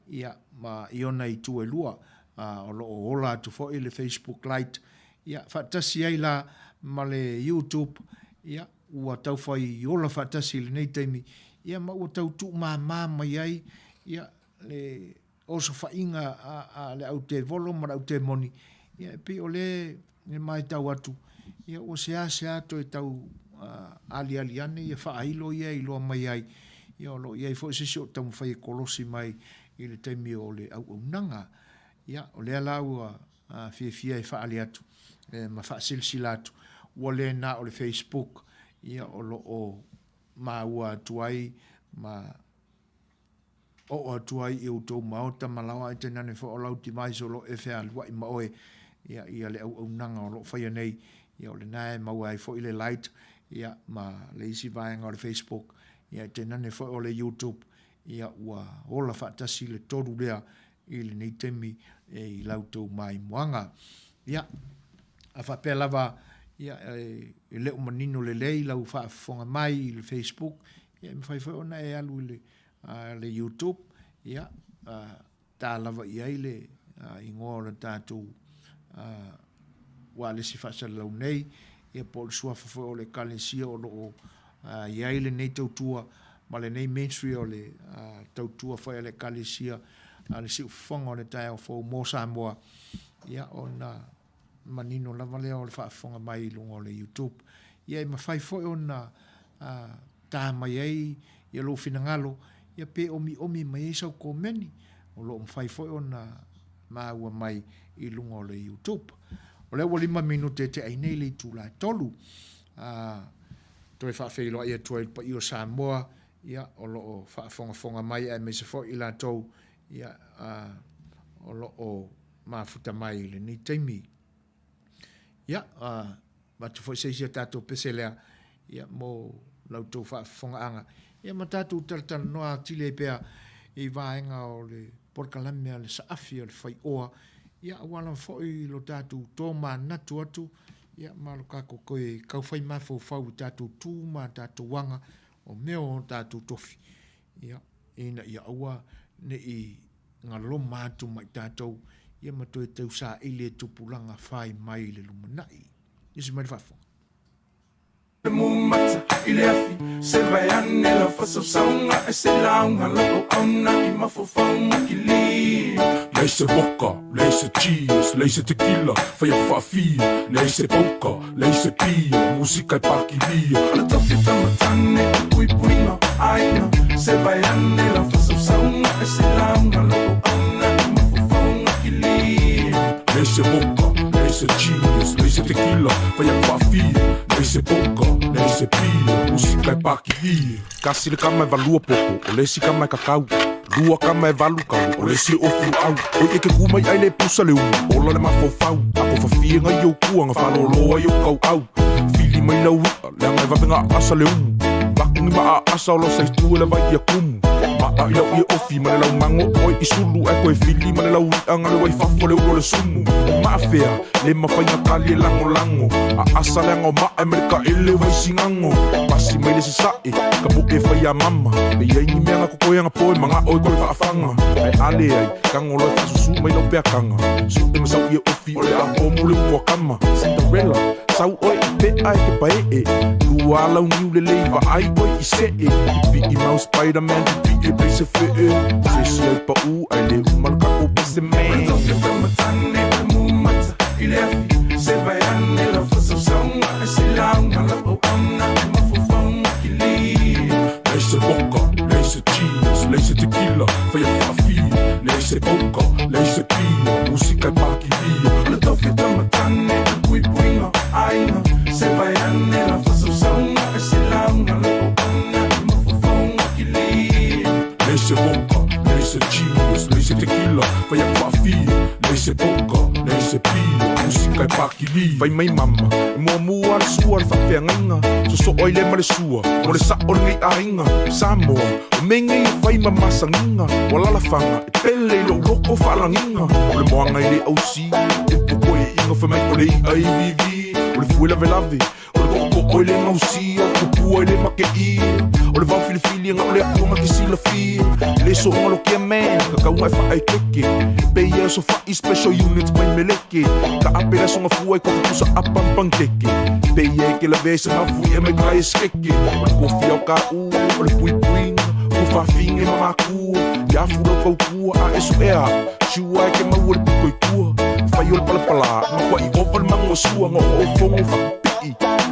ia, ma i ona itu e lua, o lo o ola atu foi le Facebook Lite, ia, faatasi ai la ma le YouTube, ia, ua tau fai ola faatasi i lenei taimi, ia ma ua tau tuumāmā mai ai ia le osofaiga a le au tevolo ma le au temoni, ia e pei o lea e maitau atu, ia ua seasea toe tau aliali ane ia faailo ia e iloa mai ai, ia o lo o i ai foi se isi o taumafai e kolosi mai i le taimi o le auaunaga. Ia, o lea la ua fiafia e faaali atu ma faasilasila atu, ua le na o le Facebook. ia, o lo o maua atu ai ma oo atu ai i outou maota ma laoa ai tainane foi o lau device o lo o e fealuai ma oe, ia, ia le auaunaga o lo o faia nei, ia, o lena e maua ai foi le light, ia, ma le isi vaega o le Facebook, ia, tainane foi o le YouTube, ia, ua ola faatasi le tolu lea i lenei taimi e i la outou maimoaga. Ia, a faapea lava, ia, e le o manino lelei lau faafofoga mai i le Facebook, ia, e mafai foi ona e alu i le, le YouTube, ia, ta lava i ai le igoa o le tatou ualesi faasalalau nei, ia po o le suafa foi o le Ekalesia o lo o i ai lenei tautua ma lenei ministry o le tautua foi a le Ekalesia a le Siufofoga o le Taeao Fou mo Samoa, ia ona manino lava lea o le faafofoga mai i luga o le YouTube. Ia e mafai foi ona ta mai ai ia lou finagalo, ia pe omiomi mai ai sau komeni, o lo o mafai foi ona maua mai i luga o le YouTube. O lea ua 5 minute e tea ai nei le itula e 3. Toe faafeiloai atu ai i le paia o Samoa, ia, o lo o faafogafoga mai aemaise foi i latou, ia, o lo o mafuta mai i lenei taimi. Ia, avatu foi se isi a tatou pese lea, ia, mo la outou faafofogaaga, ia ma tatou talatalanoa atili ai pea i vaega o le polokalame a le saafi o le faioa, ia, aua lava foi lo tatou tomanatu atu, ia, ma lo tatou toe taufai mafaufau i tatou tu ma tatou aga o mea o tatou tofi, ia, ina ia aua ne i galoma atu ma i tatou, ia ma toe tausaili e tupulaga fai mai i le lumanai. Isi mai le faafofoga. Le mumata i le afi se vae ane lau fasausauga e se lauga lau auauna i mafaufauga kili. Leai se vodka, leai se cheese, leai se tequila, fai aku faafia, leai se poker, leai se pia, musika e pakilia. O le tofi tamatane o puipuiga aiga se vae ane lau fasausauga e se lauga lau auauna i mafaufauga kili. Leai se vodka, leai se cheese, leai se tequila, fai aku faafia, leai se poker, leai se pia, musika e pakilia. Kasi le kama e valua poto, o le isi kama e kakau. Lua kama e valu kalu, o le isi e ofu luau. Oi e ke ku mai ai le pusa le umu, ola le mafaufau. A ko fafie ngai ou kua, nga falolo ai ou kauau. Fili mai lau i'a, leaga e vave nga aasa le umu. Vaku ni ma aasa o lau saitu e le vai ia kumu. Ma'a i lau ie ofi ma le lau mago oe i sulu. Ae koe fili ma le lau i'a nga le wai fafo le ulo le sumu. O ma'a fea, le mafai nga kali e lagolago. Aasa leaga o ma'a e ma le kaele wai sigago. Pasi mai le sasae, ka po'e fai a mama. Pe i ai ni mea nga kokoe nga poe maga'o e koe faafaga. Ae a leai, tago loa e faasusu mai lau peakaga. Su'e ma sau ie ofi o le a komu le umu a kama. Cinderella, sau oe i pe'a e ke pae'e. Lua lau niu lelei vaai oe i se'e. Pipi'i mau Spiderman, pipi'i e pei se fe'e. Se isi ai pa'u ae le uma le takou pese man. Leai se vodka, leai se cheese, leai se tequila, fai aku faafia. Leai se poker, leai se pia, musika e pakilia. Leai se vodka, leai se cheese, leai se tequila, fai aku faafia. Leai se poker, leai se pia, musika e pakilia. Fai mai mama, e muamua le sua le faafeagaiga, sosoo ai le ma le sua, mo le sa'o o lenei aiga. Samoa, o mea nei e fai ma masagiga, ua lalafaga, e pele i lou loko faalagiga. O le moaga e le ausi, upu koeʻiga fai mai o le iʻa i vivi, o le fue lavelave, O le toʻotoʻo e le gausia, o le tupua e le makeʻia, o le vao filifili ga o le aʻu ga ke silafia. Le soʻoga lokia man, kakauga e faaekeke, pe ia e sofaʻi special units mai meleke. Ka ape le asoga fua i kofi pusa apa ma pankeke, pe ia e ke lavea i se mafuiʻa mai kai e sekeke. O le kofi ao kaʻu, o le puipuiga, ua faafiga i mamakua, ia afu lau kaukua a e suʻea aʻu, siua e ke maua le piko i tua. Fai o le palapala, matuaʻi ova le mago o sua, ga o fogo faapipiʻi,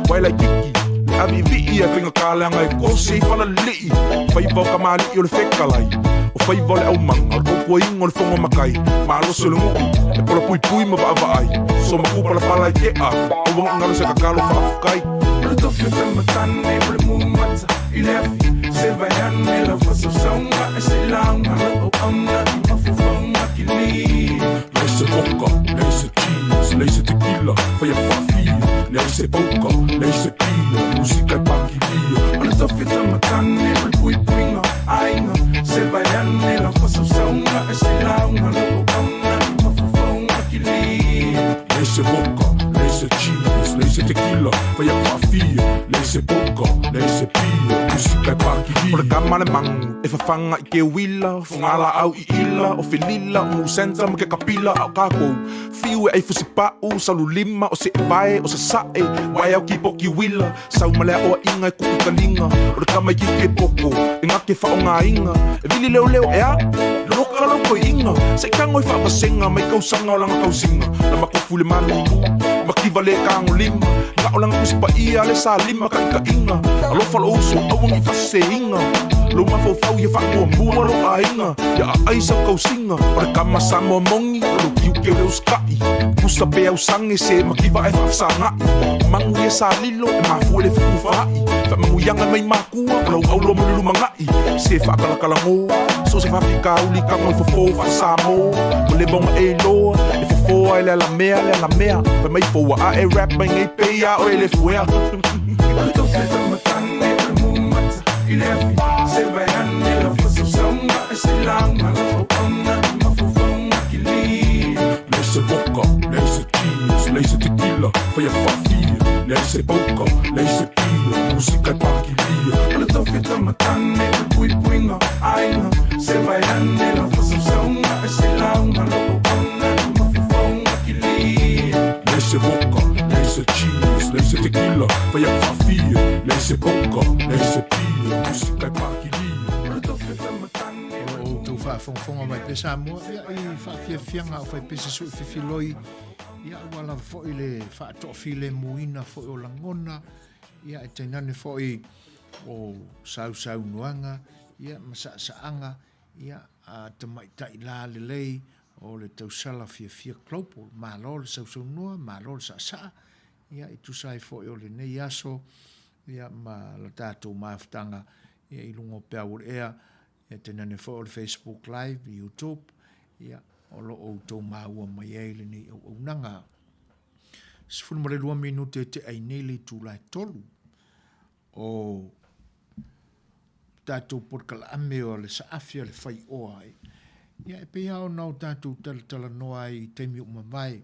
wae laititi, le ʻāviʻiviʻi Ae faigata leaga e kosi i falalii Faiva o kamaliʻi o le fekalai O faiva o le aumaga O le tautuaina o le fono matai Malosi o le nuu E polapuipui ma vaavaai Soma ku palapala i tea Aua ne i galo se tatalo faafetai. O le tofi o tamatane o le mumata i le afi Se vaeane lau fasausauga e se lauga lau auauna i mafaufauga kili. Leai se vodka, leai se cheese, leai se tequila, faia faafia, leai se pauka, leai se pia, musika e pakilia. O le tofi o tamatane o le puipuiga aiga Se vaeane lau fasausauga e se lauga lau auauna i mafaufauga kili. Leai se vodka, leai se cheese, leai se tequila, faia faafia, leai se pauka, leai se pia, musika e pakilia. O le kama le magu e fafaga i ke uila, fugalaau i ila, o felila, o musenta ma ke kapila, a o kākou fiu e ʻai fusipaʻu, salu lima, o seʻepae, o sasaʻe, waeao kipoki uila, sau ma le aʻoaʻiga e kuʻu kaliga, o le kama ikiiki e poko, e gake faʻogaina, e wili leoleo ʻeā, loka lau koiʻiga, se i tago i faavasega mai kausaga o lana tausiga, na makofu i le malulu, makiva le tagolima, na o lana tusi paia le salima kaʻikaʻiga, alofa lou uso aua ne i faaseseina, lou mafaufau ia faamuamua lou aiga, ia aʻai sau tausiga, o le kama Samoa moni, o lou tiute o le usitaʻi, pusa pe ausage se makiva ae faafesagaʻi, magu ia sa lilo e mafua i le fetufaai, faamanuiaga mai makua o lau auloa mo le lumanaʻi, se faakalakalagō, so o se faafitauli tago i fofo faa-Samoa, ua leva ona e iloa, e fofo ai le alamea le alamea, fai mai foua ae rap mai nei pei a oe le fuea. O le tofi o tamatane o le mumata i le afi Se vaeane lau fasausauga e se lauga lau auauna i mafaufauga kili. Leai se vodka, leai se cheese, leai se tequila, faia faafia, leai se pauka, leai se pia, musika e pakilia. O le tofi o tamatane o le puipuiga aiga Se vaeane lau fasausauga e se lauga lau auauna i mafaufauga kili. Leai se vodka, leai se cheese, leai se tequila, faia faafia, leai se pauka, leai se pia, musika e pakilia. O le tofi o tamatane O lo outou faafogafoga mai pea Samoa, ia i faafiafiaga o fai pea se sui fefiloi, ia ua lava foi le faatoafilemuina foi o lagona, ia e tainane foi o sausaunoaga, ia ma saasaaga, ia a tamaitai la lelei o le tausala fiafia global. Malo le sausaunoa, malo le saasaa, ia i tusa ai foi o lenei aso, ia ma la tatou mafutaga ia i luga o peau o le ea, ia tainane foi o le Facebook Live, YouTube, ia o lo o outou maua mai ai lenei auaunaga. 12 minute e tea ai nei le itula e 3 o tatou polokalame o le saafi a le faioa. Ia e pei lava ona o tatou talatalanoa ai i taimi ua mavae,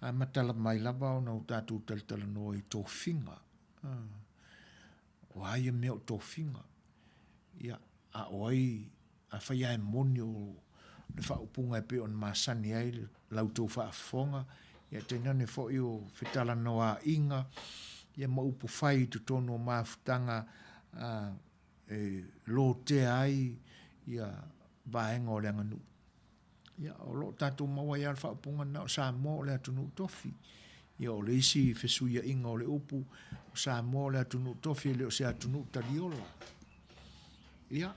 amata mai lava ona o tatou talatalanoa i tofiga. O a ia mea o tofiga? Ia, a o ai, afai lava e moni o le faaupuga e pei ona masani ai la outou faafofoga, ia tainane foi o fetalanoaaiga, ia ma upu fai i totonu o mafutaga e lotea ai ia vaega o le aganuu. Ia, o lo o tatou maua ai lava le faaupuga lena o Samoa o le atunuu tofi. Ia, o le isi fesuiaiga o le upu, o Samoa o le atunuu tofi e le o se atunuu taliola. Ia,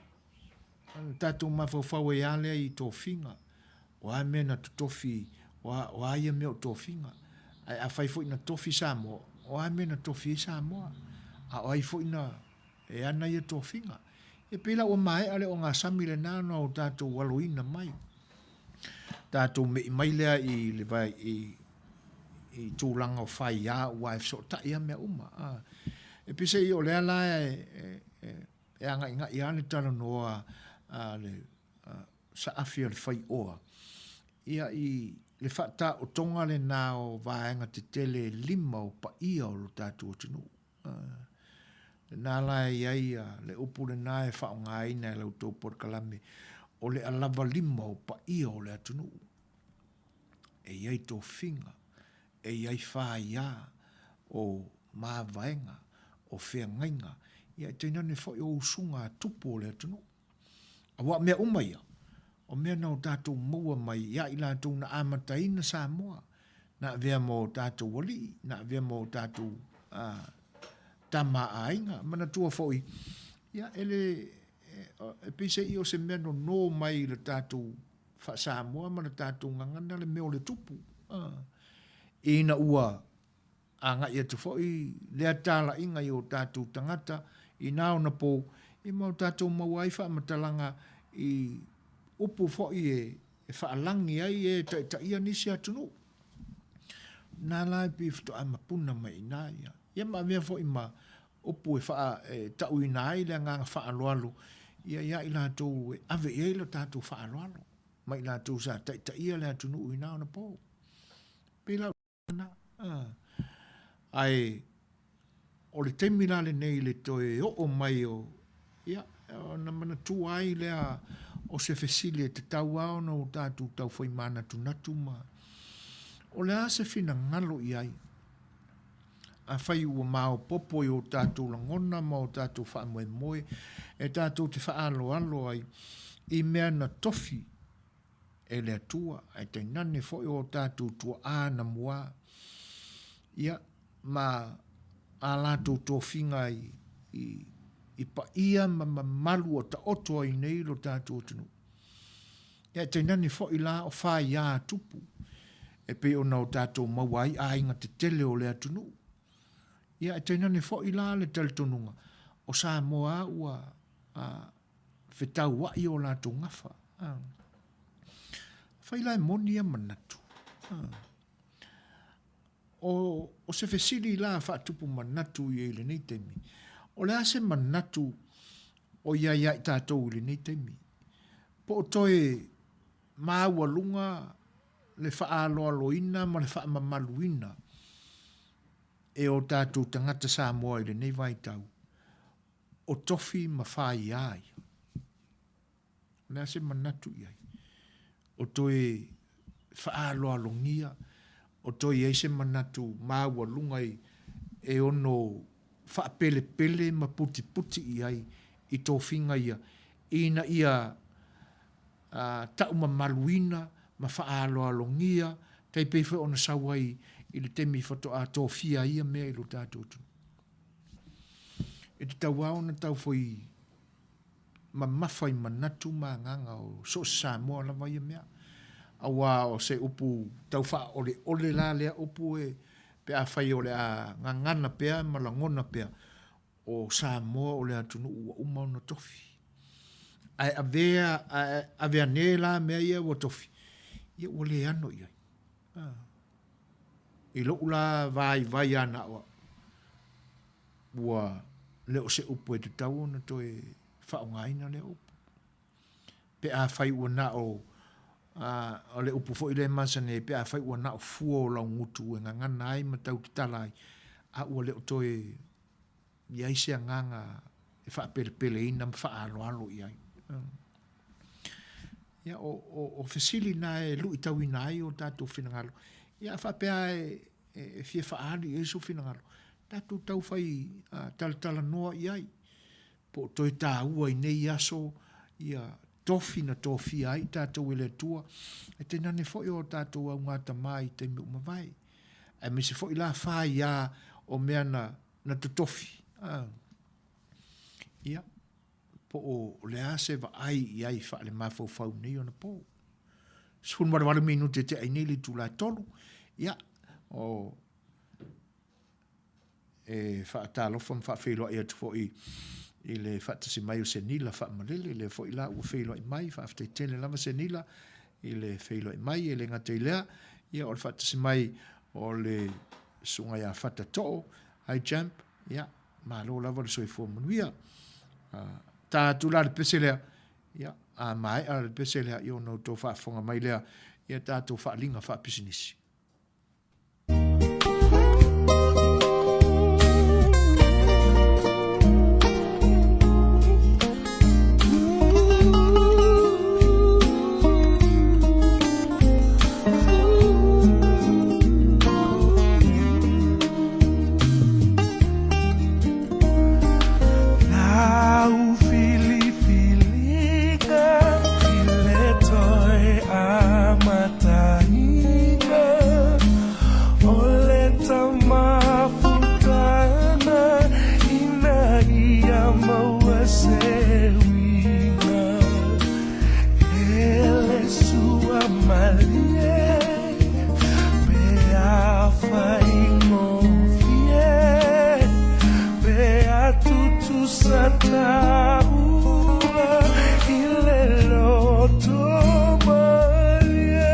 ona tatou mafaufau ai lava lea i tofiga. O a mea na totofi, o a, o a ia mea o tofiga. Ae afai foi na tofi Samoa, o a mea na tofi ai Samoa? A o ai foi na e ana ia tofiga? E pei la ua maea le ogasami lena ona o tatou aloina mai. Tatou me'i mai lea i le vai, i, i tulaga o faia aua e fesootai lava mea uma. A. E peiseai o lea la e, e, e, e agaigai lava le talanoa a le saafi a le faioa, ia i le faataotoga lena o vaega tetele e lima o paia o lo tatou atunuu. Lena la e i ai le upu lena e faaaogaina e la outou polokalame, o le alavalima o paia o le atunuu. E i ai tofiga, e i ai faia o mavaega, o feagaiga, ia e tainane foi o usuga a tupu o le atunuu. Aua o mea uma ia, o mea na o tatou maua mai ia i latou na amataina Samoa, na avea ma o tatou alii, na avea ma o tatou tama a aiga. Manatua foi, ia, e le, e pei se i o se mea nonō mai i le tatou faa-Samoa ma le tatou gagana le mea o le tupu. Ina ua agai atu foi lea talaiga i o tatou tagata i na ona pou, ia ma o tatou maua ai faamatalaga i upu foi e faalagi ai e taitaia nisi atunuu. Na la e pei faatoa mapuna mai i ina ia. Ia ma avea foi ma upu e faa, e tauina ai le agaga faaaloalo ia ia i latou e ave i ai lo tatou faaaloalo ma i latou sa taitaia le atunuu i na ona po. Pei la na, ae o le taimi la lenei i le toe oo mai o, ia, ona manatua ai lea o se fesili e tatau lava ona o tatou taufai manatunatu ma, o le a se finagalo i ai? Afai ua maopoopo i o tatou lagona ma o tatou faamoemoe e tatou te faaaloalo ai i mea na tofi e le Atua, ae tainane foi o tatou tuaa na muā, ia, ma a latou tofiga i, i, i paia ma mamalu ua taoto ai nei lo tatou atunuu. Ia, ae tainane foi la o faiā tupu, e pei ona o tatou maua ai aiga tetele o le atunuu. Ia, ae tainane foi la le talitonuga, o Samoa ua a, fetauai o latou gafa. Afai la e moni ia manatu, o se fesili la faatupu manatu ia i lenei taimi, o le a se manatu o i ai ia i tatou i lenei taimi? Po o toe maualuga le faaaloaloina ma le faamamaluina e o tatou tagata Samoa i lenei vaitau, o tofi ma faiā ia. O le a se manatu i ai? O toe faaaloalogia, o toe i ai se manatu maualuga e ono faapelepele ma putiputi i ai i tofiga ia, ina ia taumamaluina ma faaaloalogia, tai pei foi ona sau ai i le taimi faatoa tofia ai ia mea i lo tatou atunuu. E tatau lava ona tau foi mamafa i manatu ma agaga o so o se Samoa lava ia mea. Aua o se upu tau faaoleole la lea upu e pe afai o le a gagana pea ma lagona pea, o Samoa o le atunuu ua uma ona tofi. Ae avea, ae aveane la mea ia ua tofi, ia ua le ano i ai. I lou la vaivai lava na o au, ua le o se upu e tatau ona toe faaaogaina lea upu. Pe afai ua na o, o le upu foi lea e masani ai, pe afai ua na o fua o laugutu e gagana ai ma tau tatala ai, a ua le o toe i ai se agaga e faapelepeleina ma faaaloalo i ai. Ia, o, o, o fesili na e luitauina ai o tatou finagalo. Ia, a faapea e, e fia faaali i ai sou finagalo, tatou tau fai talatalanoa i ai, po o toe taua i nei aso ia tofi na tofia ai tatou e le Atua, e tainane foi o tatou augatama i taimi ua mavae. Aemaise foi la faiā o mea na na totofi. Ia, po o le a se vaai i ai faalemafaufau nei ona po. 18 minute te ai nei le itula e 3. Ia, o e faatalofa ma faafeiloai atu foi i le faatasi mai o Senila Faamalele, lea foi la ua feiloai mai, faafetai tele lava Senila i le feiloai mai, e le gata i lea, ia o le faatasi mai o le Susuga ia Fata Too, hi champ, ia, malo lava le soifua manuia. Ta atu la le pese lea, ia, a maea le pese lea, ia ona outou faafofoga mai lea i a tatou faaaliga faapisinisi. se uiga E le sua malie Pe a faigofie Pe a tutusa taua I le loto malie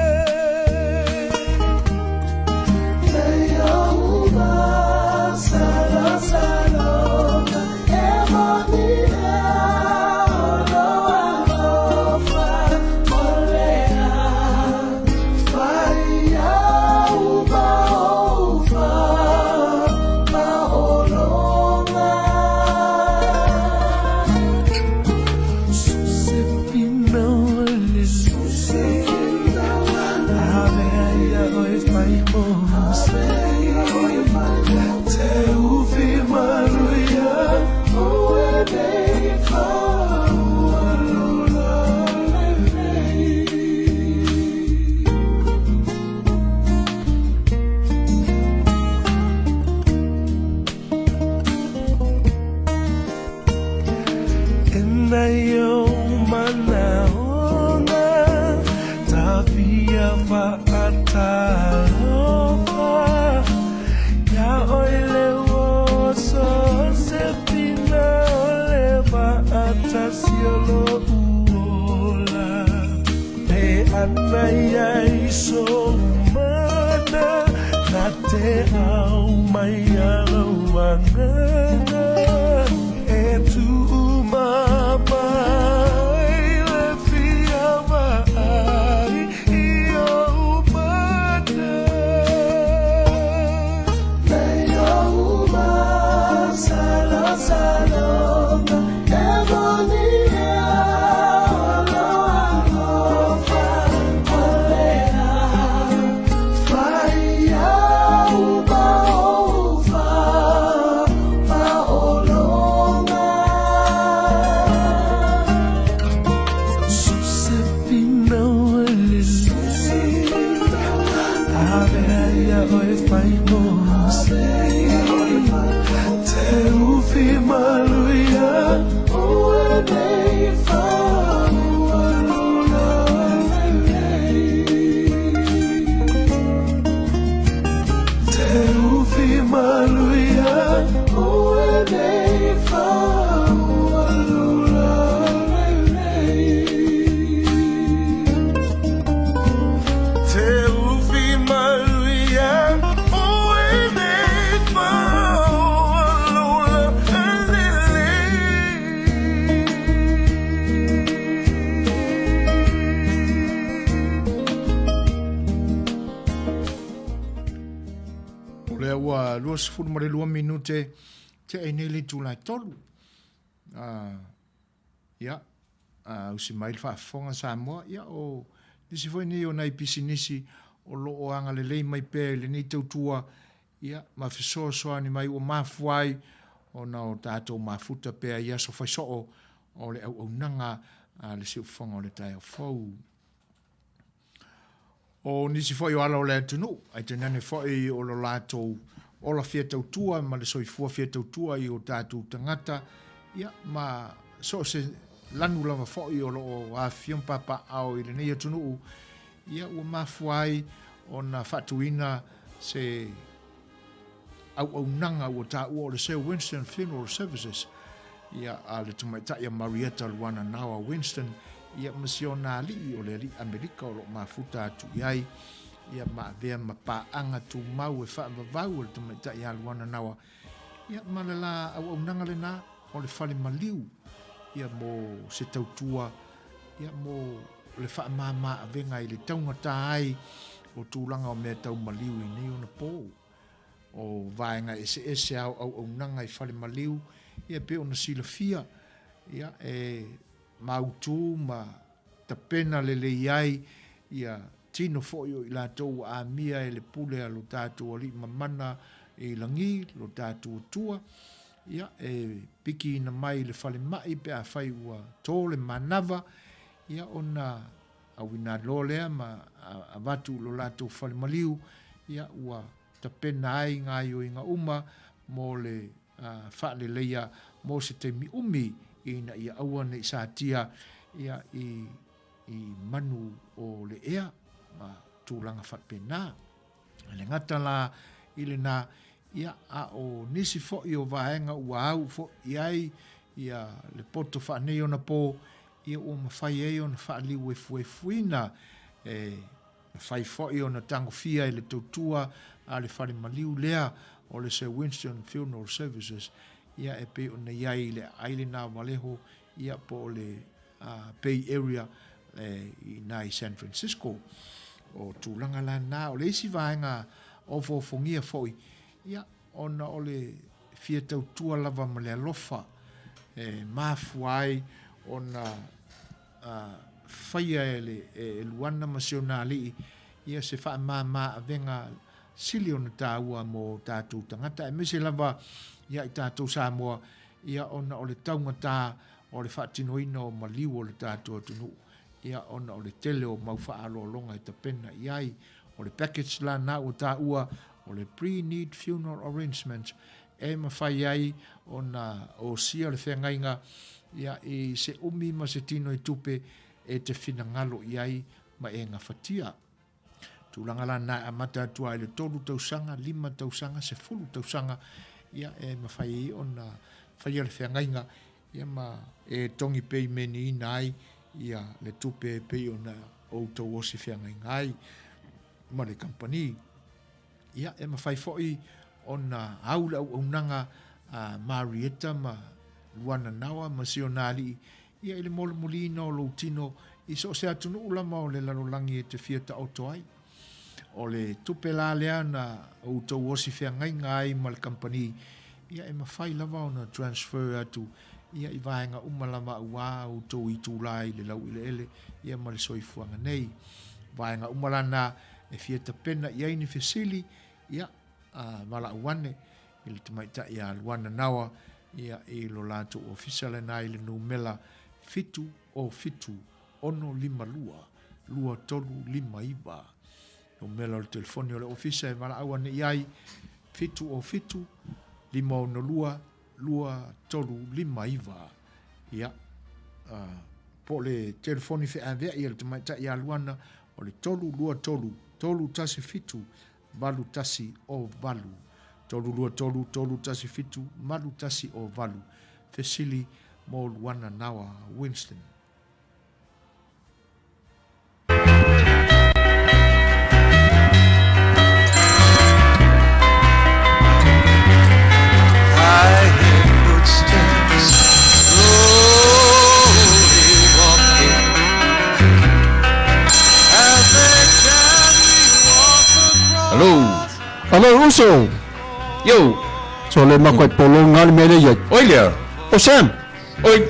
O lea ua 22 minute tea i nei le itula e tolu. Ia, ausi mai le faafofoga Samoa, ia o nisi foi nei o nai pisinisi o lo o agalelei mai pea i lenei tautua, ia, ma fesoasoani mai ua mafua ai ona o tatou mafuta pea i aso faisoo o le auaunaga a le siufofoga o le taeao fou. O nisi foi o ala o le atunuu, ae tainane foi o lo latou ola fia tautua ma le soifua fia tautua i o tatou tagata, ia, ma so o se lanu lava foi o lo o afifio ma papaaao i lenei atunuu, ia, ua mafua ai ona faatuina se auaunaga ua taua o le Sir Winston Funeral Services, ia, a le tamaitai a Marietta Luana Nawa Winston, ia, ma si ona alii o le alii Amerika o lo o mafuta atu i ai, ia, ma avea ma paaga tumau e faavavau e le tamaitai a Luana Nawa, ia, ma le la auaunaga lena o le fale maliu, ia, mo se tautua, ia, mo le faamāmā avega i le taugata ai o tulaga o mea tau maliu i nei ona pō. O vaega eseese a o auaunaga i fale maliu, ia pei ona silafia, ia, e mautū ma tapena lelei ai ia tino foi o i latou ua amia e le pule a lo tatou Alii Mamana i lagi, lo tatou Atua, ia, e pikiina mai i le falemai pe afai ua tō le manava, ia, ona auina loa lea ma avatu i lo latou fale maliu, ia, ua tapena ai gaoioiga uma mo le faaleleia mo se taimi umi. ina ia aua ne i satia ia i i manu o le ea ma tulaga faapena. E le gata la i lena, ia, a o nisi foi o vaega ua au foi i ai ia le poto faaneionapo, ia ua mafai ai ona faaliuefuefuina e mafai foi ona tagofia e le tautua a le fale maliu lea o le Sir Winston Funeral Services, ia e pei ona i ai i le aai lena o Vallejo, ia po o le Bay Area i ina i San Francisco. O tulaga la na, o le isi vaega ofoofogia foi, ia, ona o le fia tautua lava ma le alofa e mafua ai ona faia e le e Luana ma si ona alii ia se faamama avega sili ona taua mo tatou tagata aemaise lava ia i tatou Samoa ia ona o le taugata o le faatinoina o maliu o le tatou atunuu, ia ona o le tele o mau faaaloaloga e tapena i ai. O le package la na ua taua o le pre-need funeral arrangements e mafai ai ona osia le feagaiga ia i se umi ma se tino i tupe e te finagalo i ai ma e gafatia. Tulaga la na e amata atu ai le 3 tausaga, 5 tausaga, 10 tausaga, ia e mafai ai ona faia le feagaiga ia ma e togi peimeniina ai ia le tupe e pei ona outou osi feagaiga ai ma le kamupani. Ia e mafai foi ona au le auaunaga a Marietta ma Luana Nawa ma si ona alii ia i le molimoliina o lou tino i so o se atunuu lava o le lalolagi e te fia taoto ai. O le tupe la lea na outou osi feagaiga ai ma le kamupani, ia e mafai lava ona transfer atu ia i vaega uma lava auā outou itulā i le laueleele ia ma le soifuaga nei. Vaega uma la na e fia tapena i ai ni fesili, ia, a valaau ane i le tamaitai ia Luana Nawa, ia, i lo latou ofisa lena i le numela 7 0 7 6 5 2 2 3 5 9. Numela o le telefoni o le ofisa e valaau ane i ai, 7 0 7 5 6 2 2 3 5 9. Ia, po o le telefoni feaveai a le tamaitai ia Luana, o le 3 2 3 3 1 7 8 1 0 8. 3 2 3 3 1 7 8 1 0 8. Fesili mo Luana Nawa Winston. I hear footsteps slowly walking as they gently walk across. Hello. Alo uso. Yo. So le makoe polo ngali mele ia. Oi lea. O Sam. Oi.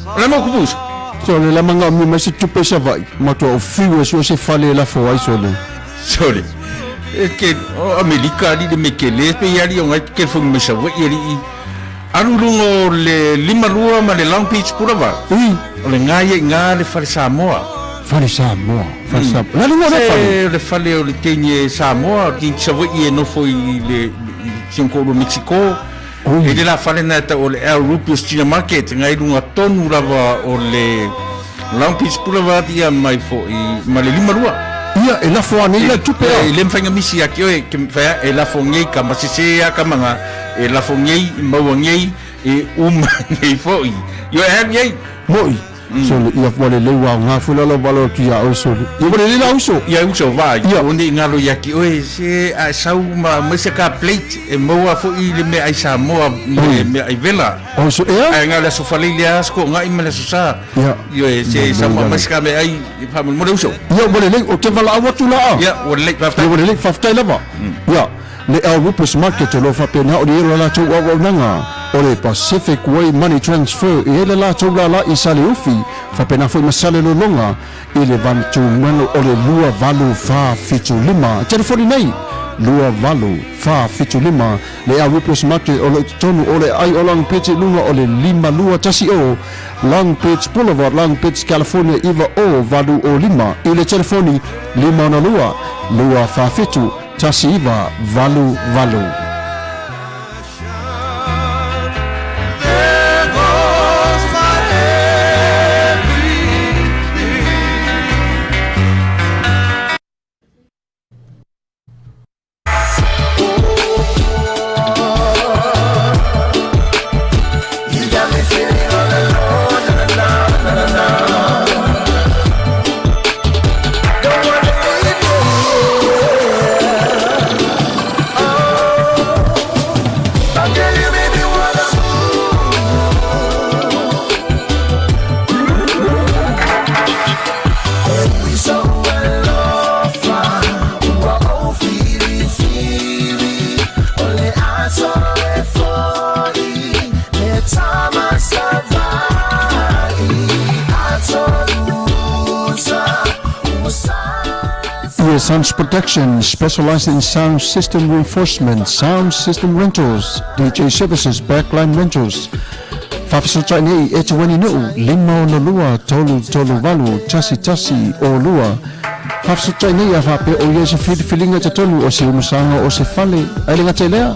O le mau kupusa. So le la manga mi mai se tupe sa vai. Matua o fiu e sua se fale e lafo ai so le. Sorry. E ke o Amerika ali le me ke le pe ali o ngai ke fung me sa vai ali i. Alu lunga o le 52 ma le Long Beach Boulevard. Ui. O le ngai e ngā le fale Samoa. Fale Samoa. Fale Samoa. La lunga le fale. Le fale o le teine Samoa, o te Savaii e nofo i le i si ona koʻulua Mexico. E le la fale na e tau o le Al Rupius China Market, ngai lunga tonu lava o le Long Beach Boulevard ia mai fo'i ma le 52. Ia, e lafo ane ila tupe a. E le mafai na misi ia ki oe, ke mafai a, e lafo nei ka masese a ka manga, e lafo nei, e maua nei, e uma nei fo'i. Ioe, e alu i ai. Mo'i, Sole, ia ua lelei ua aoga foi la lau valo atu ia oe sole. Ia ua lelei la uso. Ia uso va, Ia. o nei ngalo ia ki oe se a sau ma mai se ka plate e maua foi le mea ai Samoa le mea ai vela. O so ea? Ai ngalo aso fale le aso ko ngai ma le aso sa. Ia. Ioe se sau ma mai se ka mea ai fa mo le uso. Ia ua lelei o te valaau atu la a. Ia ua lelei faafetai. Ia ua lelei faafetai lava. Ia le Al Rupus Market o lo o faapena o le la latou auaunaga o le Pacific Way Money Transfer e i ai le latou lala i Saleufi faapena foi ma Salelologa i le vanutumanu o le 28475. Telefoni nei 28475 le Al Rupus Market o lo o i totonu o le aai o Long Beach i luga o le 5210 Long Beach Boulevard, Long Beach, California 90805 i le telefoni 562 247 1988. There goes my Manuia Sounds Production, specializing in sound system reinforcement, sound system rentals, DJ services, backline rentals. Faafesootai nei Etueni Nuu, 562 338 1102. Faafesootai nei a faapea o i ai se filifiliga i totonu o se umasaga o se fale, ae le gata i lea,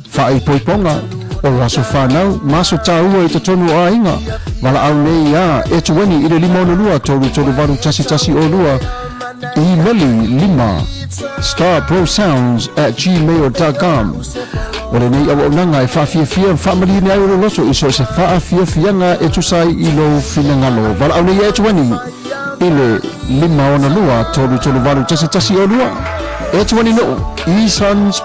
faaipoipoga o aso fanau ma aso taua i totonu o aiga. Valaau nei iā Etueni i le 562 338 1102, imeli 5 starprosounds@gmail.com. O lenei auaunaga e faafiafia ma faamaliina ai lou loto i so o se faafiafiaga e tusa ai i lou finagalo. Valaau nei ia Etuani i le 562 338 1102. Etuani Nuu, E-Sons.